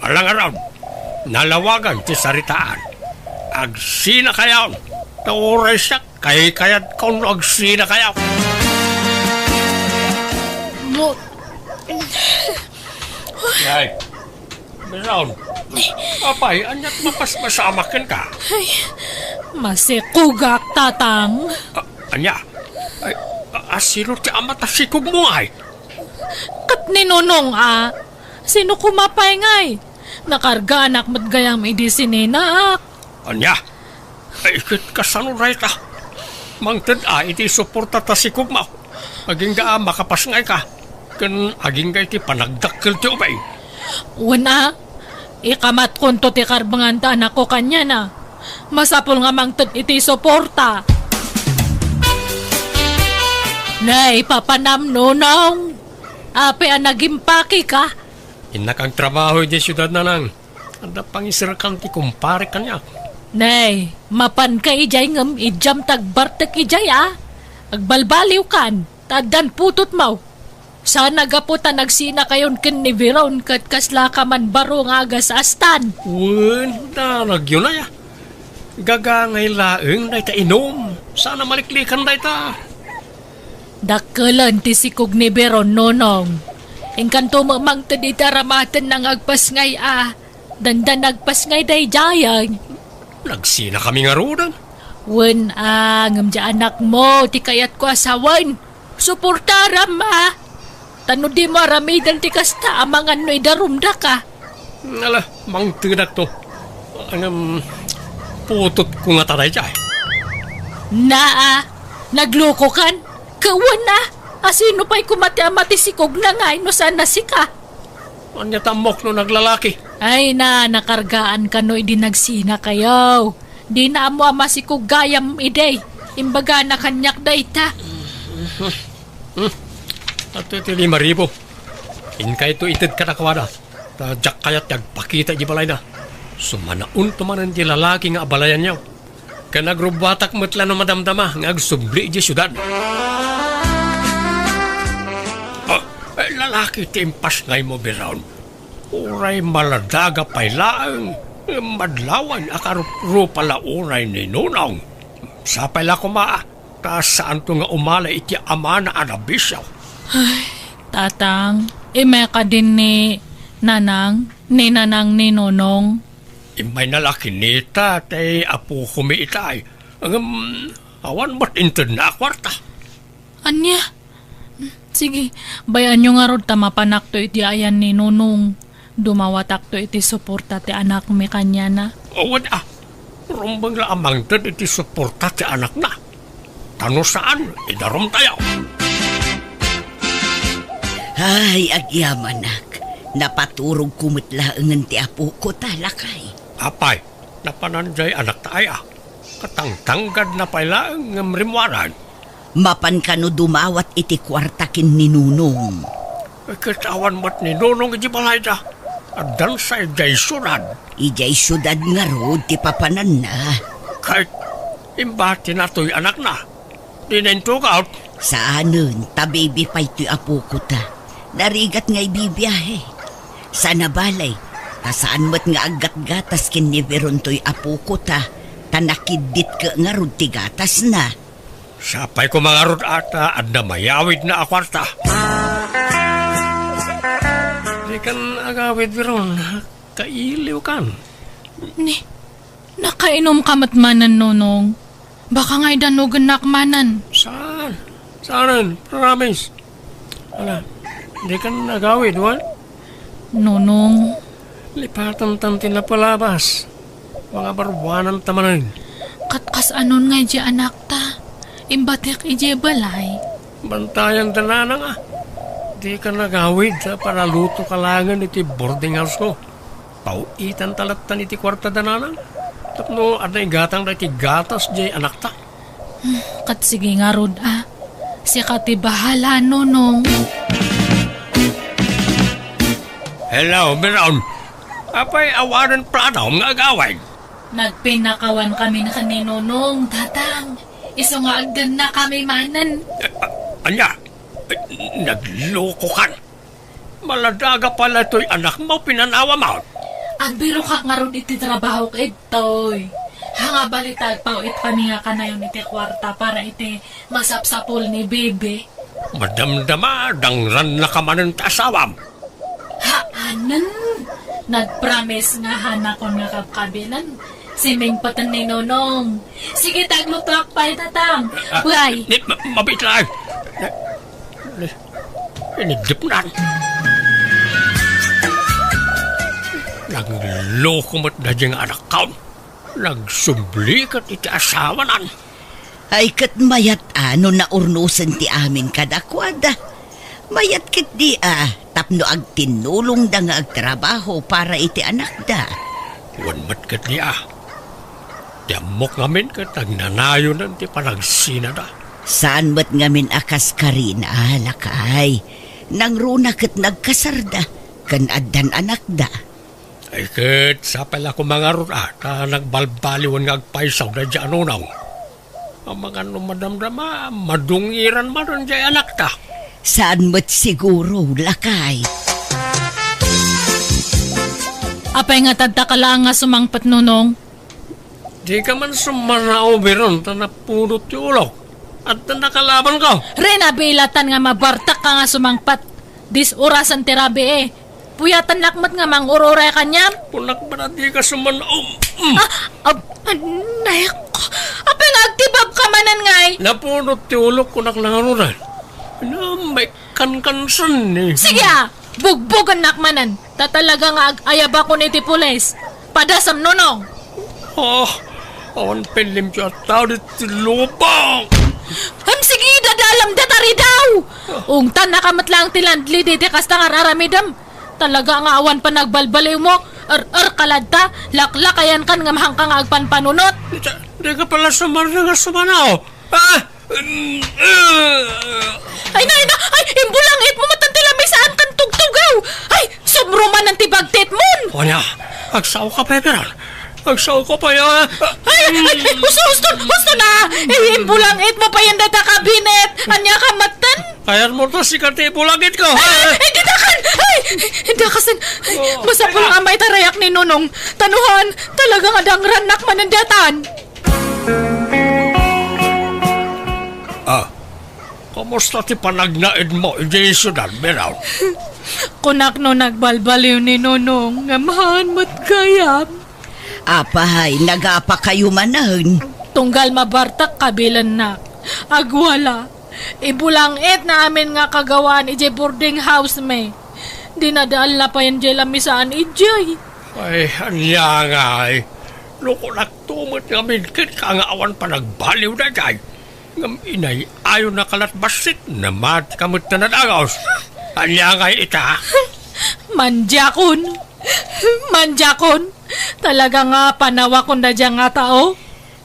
Ala ngarud, nalawagan ti saritaan. Agsinakayon, ta uray siak, kaykayatko no agsinakayo. Ay, Biron. Apay, ania't mapaspasamak kenka? Ay, masikugak, Tatang. A-, ania? Ay, a-, asino ti ama ta sikugmo ngay? Ket ni Nonong a. Sino koma pay ngay? Nakargaanak met gayam idi sininaak. Ania? Ay, ket kasano dayta? Mangted a iti suporta ta sikugmo. Agingga a makapasngayka. Ken agingga iti panagdakkel ti ubing. Wen a, ikamatkonto ti karbengan ta anakko kaniana. Masapul nga mangted iti suporta. Nay, papanam, Nonong. Apay a nagimpakeka? Innak agtrabaho idiay siudad, Nanang. Adda pangiserkan ti kumpare kaniak. Nay, mapanka idiay ngem idiam ta agbartek idiay a. Agbalbaliwkan, ta addan putotmo. Saan a gapu ta nagsinakayon ken ni Biron ket kaslaka man baro nga agasastan. Wen, danagyo nay a. Gagangay laeng dayta inum. Saan a maliklikan dayta. Dakkelen ti sikog ni Biron, Nonong. Inkanto met mangted iti aramatenna nga agpasngay a. Dandan agpasngay daydiay. Nagsinakami ngaruden. Wen a, ngem diay anakmo ti kayatko a sawen. Suportaram a. Ta no dimo aramiden ti kasta, amangan no idarumdaka. Ala, mangtedakto. Ngem, putotko ngata daydiay. Naa, naglokokan? Kawen a, asino pay koma ti ama ti sikogna ngay no saan a sika? Ania ta ammok no naglalaki? Ay na, nakargaan kano idi nagsinakayo. Dina ammo a masikog gayam idi. Imbagana kaniak dayta. Hmm. Adtoy ti lima ribu. Inkayto ited kadakuada. Ta diak kayat ti agpakita iti balayna. Sumanaonto manen ti lalaki nga abalayanyo. Ken agrubbuatak met la no madamdama nga agsubli idiay siudad. Ah, eh, lalaki ti impasngaymo, Biron. Uray maladaga pay laeng, madlawan a karuprupa la unay ni Nonong. Sapay la koma, ta saanto nga umala iti amana a nabisio. Ay, Tatang, immay kadi ni Nanang, ni Nanang ni Nonong. Immayna la kinita ti apokomi itay. Ngem, awan met intedna a kuarta. Ania? Sige, bay-anyo ngarud ta mapanakto iti ayan ni Nonong. Dumawatakto iti suporta ti anakmi kaniana. Awan a, rumbeng la a mangted iti suporta ti anakna. Ta no saan, idarumtayo. Ay, agyamanak, napaturogko met laengen ti apoko ta, lakay. Apay, napanan diay anakta ay a. Katangtanggad na pay laeng ngem rimmuaran. Mapan kano dumawat iti kuarta ken ni Nonong. Ket awan met ni Nonong iti balayda. Addansa idiay siudad. Idiay siudad ngarud ti papananna. Ket imbatina toy anakna. Dina intugaw. Saanen, ta baby pay toy apoko ta. Narigat nga ibibiahe. Saan a bale, ta saan met nga aggatgatas ken ni Biron toy apoko ta, ta nakiddit ket ngarud ti gatasna. Sapay koma ngarud a ta adda mayawidna a kuarta. Dikan agawid, Biron, kailiwkan. Ni, nakainomka met manen, Nonong. Baka ngay danugennak manen. Saan? Saanen? Promise. Ala, dikan agawid, wen? Nonong. Lipatantan ti napalabas. Mangabaruananta manen. Ket kasano ngay diay anakta? Imbatek idiay balay. Bantayanda, Nanang a. Dikan agawid ta panalutoka laengen iti boarding house-ko. Paw-itanta lattan iti kuartada, Nanang. Tapno adda igatangda iti gatas diay anakta. Hmm, ket sige ngarud a. Sika ti bahala, Nonong. Hello, Biron. Apay awanen planam nga agawid? Nagpinnakawan kami ken ni Nonong, Tatang. Isu nga agdennakami manen. Eh, a-, ania? Eh, naglokokan. Maladaga pay la toy anakmo, pinanawam. Agbirokak ngarud iti trabahok idtoy. Haan nga balita, agpaw-it kami nga kanayon iti kuarta para iti masapsapul ni Bibi. Madamdama, dangrannaka manen ti asawam. Haanen, nagpromise nga hanakon nga kabkabilan. Simingpeten ni Nonong. Sige, taglutuak pay, Tatang. Ah, Bye. Ni, ma-, mabit lang. Ni, ni, iniddipnan. Nagloko met daydi nga anakkaon. Nagsubli ket iti asawanan. Ay, ket mayat a no naurnosen ti amin kadakuada. Mayat ketdi a tapno agtinnulongda nga agtrabaho para iti anakda. Wen met ketdi a, ti ammok ngamin ket agnanayonen ti panagsinada. Saan met ngamin a kas Karina, lakay. Nangruna ket nagkasarda, ken addan anakda. Ay ket, sapay la koma ngarud a, ta nagbalbaliwen nga agpaysaw daydi a Nonong. Amangan no madamdama, madungiran manen diay anakta. Saan met siguro, lakay. Apay nga tadta ka laeng nga sumangpet, Nonong? Dika man summanao, Biron, ta napudot ti ulok. Adda nakalabanko. Rinabilatan nga mabartak ka nga sumangpet. Dis-orasan ti rabii. Puyatannak met nga mangur-uray kaniam. Kunak man a dika summanao. Mm. Ah, ab-, anay ko. Apay nga agtibabka manen ngay? Napudot ti ulok, kunak nangarunan. Namay kankansan ni. Sige a, bugbogennak manen. Ta talaga nga ag-ayabakon iti pulis. Padasam, Nonong. Ah, awan pay limpio a tao ditoy lubong. Ham, sige, dadalam data ridaw. Ungtannaka met laeng ti landlady iti kasta nga ar-aramidem. Talaga nga awan panagbalbaliwmo. Er-er ka latta, laklakayankan ngem haanka nga agpanpanunot. Di, dika pala sumarna nga sumanaw. Ah! Ay, nay, na, ay, imbulangitmo met ti lamisaan ken tugtugaw. Ay, sumrumanen ti bagtitmon. Ania, agsaoka pay, Biron? Agsaoka pay, ah. Ay, ay, ay, husto, husto, husto na. Ay, imbulangitmo pay dayta kabinet. Ania ka metten? Kayatmo ta sika ti ibulangitko, ha? Ay, ay, dakasen. Ay, dakasen. Ay, oh, masapul nga maitarayak ni Nonong. Tanuhan, talaga nga dangrannak manen daytan. Ah, kumusta ti panagnaedmo idiay siudad, Biron? Kunak no nagbalbaliw ni Nonong, ngem haan met gayam. Apay, nagapakayo manen? Tunggal mabartak kabilennak. Agwala. Ibulangitna amin nga kagawaan idiay boarding house mi. Dinadaal na payen diay lamisaan idiay. Ay, ania ngay? No kunakto met ngamin kenka nga awan panagbaliw daydiay. Ngem inay-ayonaka lat bassit, namatika met ta nadagos. Ania ngay ita? Mandiakon. Mandiakon. Talaga nga panawakon daydiay nga tao.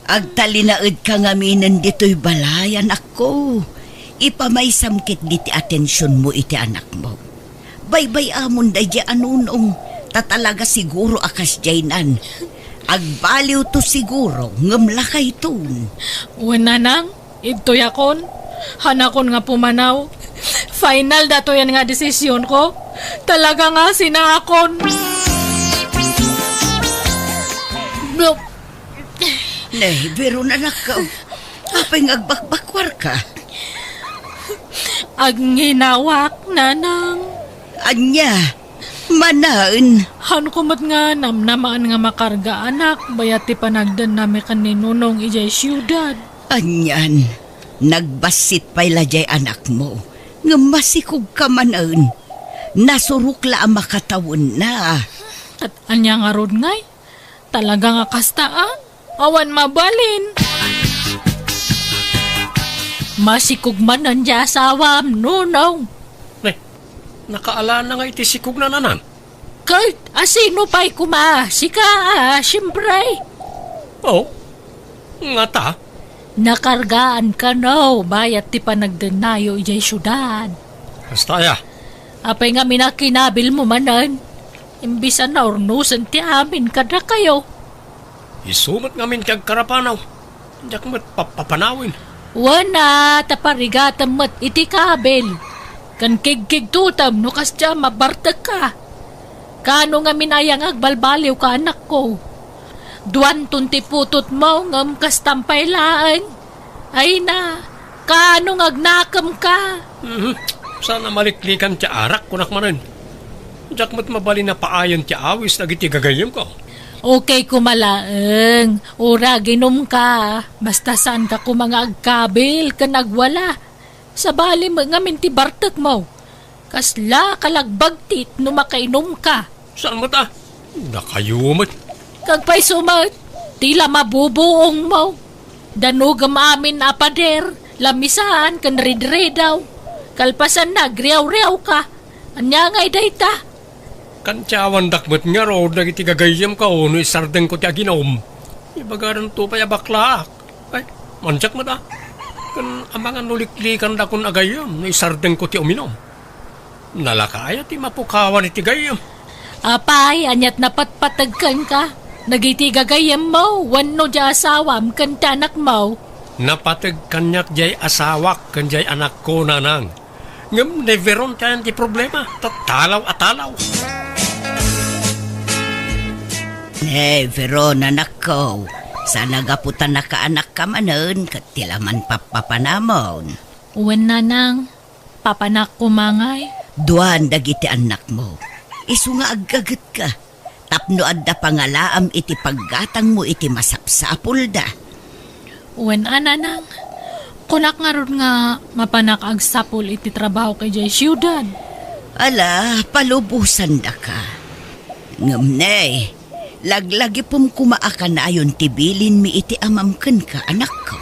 Agtalinaedka ngaminen ditoy balay, anakko. Ipamaysam ketdi ti atensionmo iti anakmo. Baybay-amon daydiay a Nonong, ta talaga siguro a kasdiaynan. Agbaliwto siguro, ngem lakayton. Wen, nanang, idtoyakon. Hanakon nga pumanaw. Final datoyen nga desisionko. Talaga nga sinaakon. No, Ne, Biron, anakko. Apay nga agbakbakwarka? Agnginawaak, nanang. Ania? Manen? Haanko met nga namnamaen nga makargaanak bayat ti panagdennami ken ni Nonong idiay siudad. Anian, nagbassit pay la diay anakmo, ngem masikogka manen. Nasurok la a makatawenna. Ket ania ngarud ngay? Talaga nga kasta a? Awan mabalin. Masikog manen diay asawam, Nonong. Ne, nakaalana nga iti sikogna, nanang? Ket a sino pay koma? Sika a, siempre. Oh, ngata? Nakargaan kano bayat ti panagdennayo idiay siudad. Kasta aya? Apay nga minakinabilmo manen? Imbis a naurnosen ti amin kadakayo. Isu met ngamin ti agkarapanaw. Diak met papapanawen. Wen a, ta parigatem met iti kabil. Ken kigkigtotem no kasdiay a mabartekka. Kaano ngamin aya nga agbalbaliwka, anakko? Duanton ti putotmo, ngem kastam pay laeng. Ay na, Kaano nga agnakem ka? Mhm. Saan a maliklikan ti arak, kunak manen. Diak met mabalin a paayen ti awis dagiti gagayyemko. Okay koma laeng, uray aginom ka. Basta saan ka koma nga agkabil ken agwala. Sabali met ngamin ti bartekmo. Kasla kalagbagtit no makainom ka. Saan met a? Dakayo met. Kagpayso met, ti la mabubuongmo. Danugem amin a pader, lamisaan ken ridridaw. Kalpasanna, agriawriaw ka. Ania ngay dayta? Kantiawandak met ngarud dagiti gagayyemko no isardengko ti aginom. Ibagadanto pay a baklaak. Ay, mandiak met a. Ken amangan no liklikandakon a gayyem no isardengko ti uminom. Nalaka aya ti mapukawan iti gayyem? Apay, aniat napatpateg kenka? Dagiti gagayyemmo wenno diay asawam ken ti anakmo? Napateg kaniak diay asawak ken diay anakko, nanang. Ngem never on ti ayan ti problema. Tatalaw a talaw. Never on, anakko. Saan a gapu ta nakaanakka manen ket ti la manpappapanamon. Wen, nanang, papanak koma ngay. Duan dagiti annakmo. Isu nga aggagetka tapno adda pangalaam iti paggatangmo iti masapsapulda. Wen a, nanang, kunak ngarud nga mapanak agsapul iti trabahok idiay siudad. Ala, palubosandaka. Ngem ne, laglagipem koma a kanayon ti bilinmi iti amam kenka, anakko.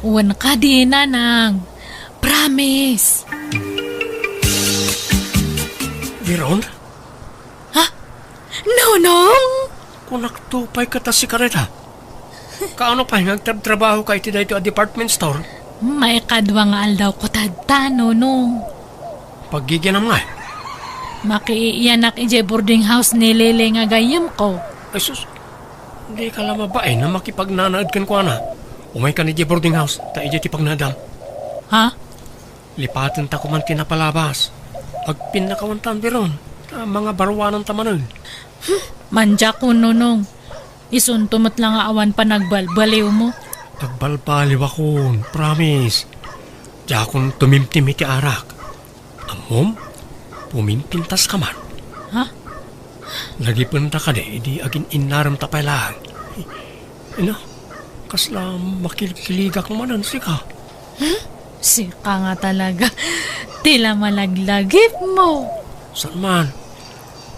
Wen kadi, nanang. Promise. Veron? Ha? Nonong? Kunakto pay ket a sika dayta. Kaano pay nga agtrabtrabahoka iti daytoy a department store? Maikadua nga aldawko tatta, Nonong. Paggiginam ngay? Makiiyanak idiay boarding house ni Lele nga gayyemko. Ay sus, dika la mabain a makipagnanaed kenkuana. Umaykan idiay boarding house, ta idiay ti pagnaedam. Ha? Lipatenta koman ti napalabas. Agpinnakawantan, Veron. Ta mangabaruananta manen. Hmm, mandiakon, Nonong. Isunto met la nga awan panagbalbaliwmo. Agbalbaliwakon, promise. Diakon tumimtim iti arak. Ammom, pumimpintaska man. Ha? Lagipenta kadi idi agin-innaremta pay laeng. Ina, kasla makilkiligak manen sika. Hmm? Sika nga talaga. Ti la malaglagipmo. Saan man?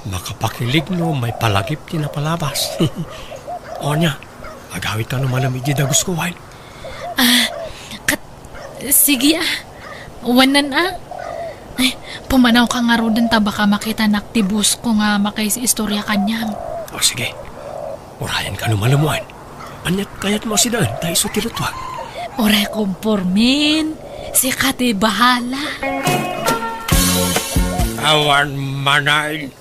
Makapakilig no maipalagip ti napalabas. O ania, agawidka no malem iti dagusko, wen? Ah, kat-, sige, ah. Wanan, ah. Ay, pumanawka ngaruden ta baka makitanak ti boss ko nga makaiistorya kaniam. O, sige. Urayenka no malem, wen. Aniat kayatmo a sidaen ta isu ti luttuak? Uray kompormen. Sika ti bahala. Awan manen.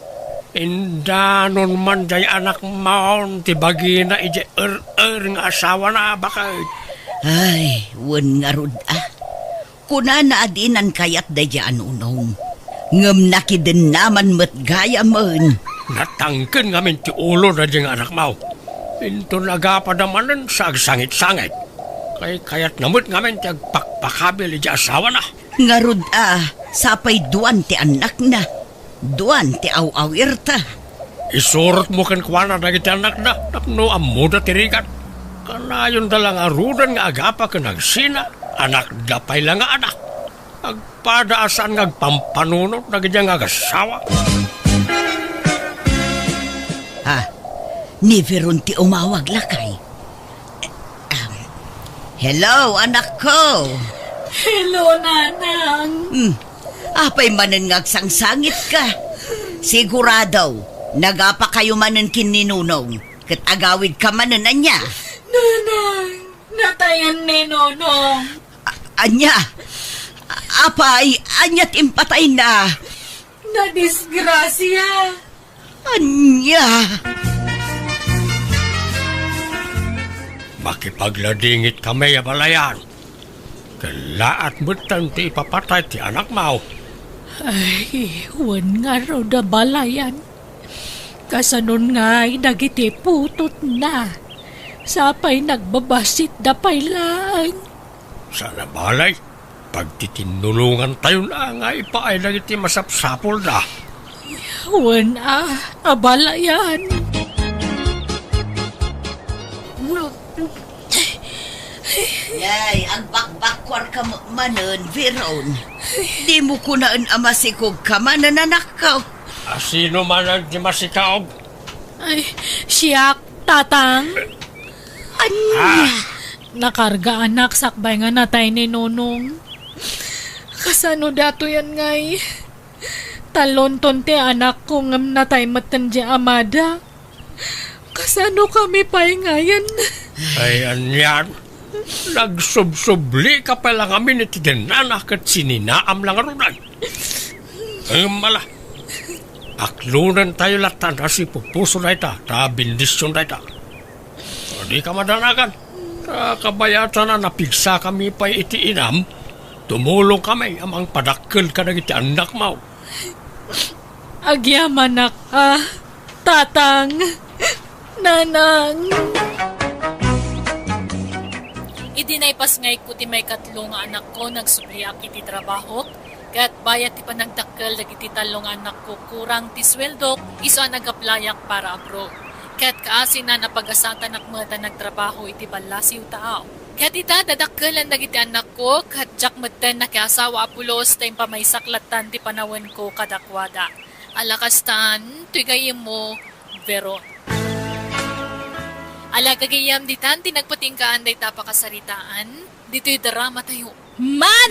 Indanon man diay anakmon ti bagina idiay er-er nga asawana, baket. Ay, wen ngarud a. Kunana a dinan kayat daydiay a nunong. Ngem nakidennaman met gayamen. Natangken ngamin ti ulo daydiay nga anakmo. Inton agapada manen sa agsangit-sangit. Kaykayatna met ngamin ti agpakpakabil idiay asawana. Ngarud a, sapay duan ti annakna. Duan ti aw-awirta. Isurotmo kenkuana dagiti annakda tapno ammoda ti rigat. Kanayonda la ngaruden nga agapa ken agsina, anakda pay la nga anak. Agpada a saan nga agpampanunot dagiti nga agassawa. Ha? Ni Veron ti umawag, lakay? Ahem. Hello, anakko. Hello, Nanang. Hmm. Apay manen nga agsangsangitka? Sigurado, nagapakayo manen ken ni Nonong, ket agawidka manen ania? Nanang, natayan ni Nonong. A-, ania? A-, apay, ania ti impatayna? Nadisgrasia. Ania? Makipagladingit kami a balayan. Kellaat metten ti ipapatay ti anakmo. Ay, wen ngarud a balayan. Kasanon ngay dagiti putotna? Sapay nagbabassit da pay laeng. Saan a balay? Agtitinnulongantayon a nga ipaay dagiti masapsapulda. Wen a, abalayan. Yay, agbakbakkuarka met manen, Veron. Dimo kunaen a masikogka manen, anakko. A, sino manen ti masikaog? Ay, siak, Tatang. Ania? Ah. Nakarga, anak, sakbay nga natay ni Nonong. Kasano datoyen ngay? Talonton ti anakko ngem natay metten ti amada. Kasano kami pay ngayen? Ay, anian? Nagsubsublika pay la ngamin iti denana ket sininaam la ngarud. Ngem ala, aklonentayo latta a sipupuso dayta, ta bendision dayta. Dika madanagan. Ta kabayatan a napigsakami pay iti inam, tumulongkami a mangpadakkel kadagiti annakmo. Agyamanak a, Tatang, Nanang. Idi naipasngayko ti maikatlo nga anakko, nagsubliak iti trabahok, ket bayat ti panagdakkel dagiti tallo nga annakko, kurang ti sueldok, isu a nag-applyak para abroad. Ket kaasinan a pagasatanak met a nagtrabaho iti ballasiw taaw. Ket ita, dadakkelen dagiti annakko, ket diak metten nakiasawa a pulos ta impamaysak lattan ti panawenko kadakuada. Ala kastan, toy gayyemmo, Veron. Ala gagayyem, ditan ti nagpatinggaan dayta a pakasaritaan, ditoy dramatayo. Manang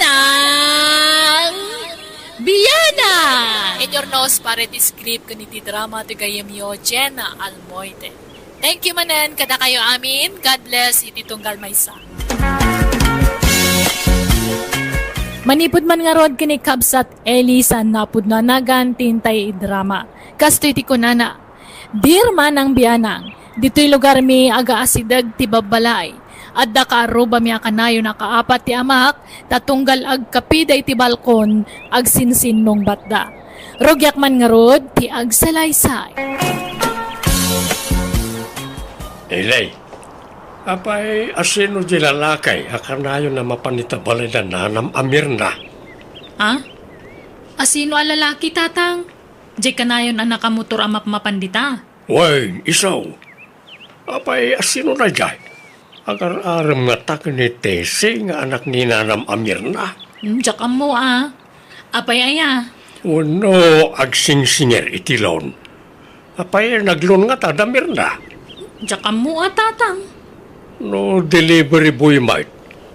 Bianang! Inurnos para iti script ken iti drama ti gayyemyo, Jenna Almoite. Thank you manen kadakayo amin. God bless iti tunggal maysa. Manipud man ngarud ken ni Kabsat Eli, saan napudno a nagan ti intay idrama. Kastoy ti kunana, Dear Manang Bianang, ditoy lugarmi agaasideg ti babbalay. Adda kaarrubami a kanayon a kaapat ti amak, ta tunggal agkapida iti balkon, agsinsinnungbatda. Rugiak man ngarud ti agsalaysay. Eli, apay, asino di lalaki a kanayon a mapan ita balay da nanam a Mirna? Ha? Asino a lalaki, Tatang? Diay kanayon a nakamotor a mapmapan dita? Wen, isu. Apay, asino daydiay? Agar-arem ngata ken ni Tessie nga anak ni nanam a Mirna? Hmm, diak ammo a. Apay aya? Wenno agsingsingir iti loan? Apay, nag-loan ngata da Mirna? Diak ammo a, Tatang. No delivery boy met,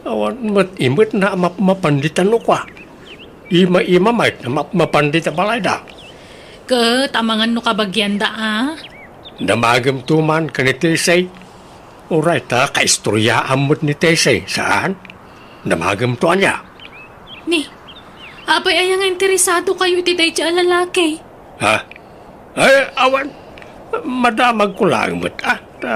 awan met imetna a mapmapan dita nukua. Ima-ima met a mapmapan dita balayda. Ket amangan no kabagianda a? Damagem to man ken ni Tessie. Uray ta kaistoryaam met ni Tessie, saan? Damagem to ania? Ni, apay aya nga interesado kayo iti daydiay a lalaki? Ha? Ay, awan. Madamagko laeng met, ah. Ta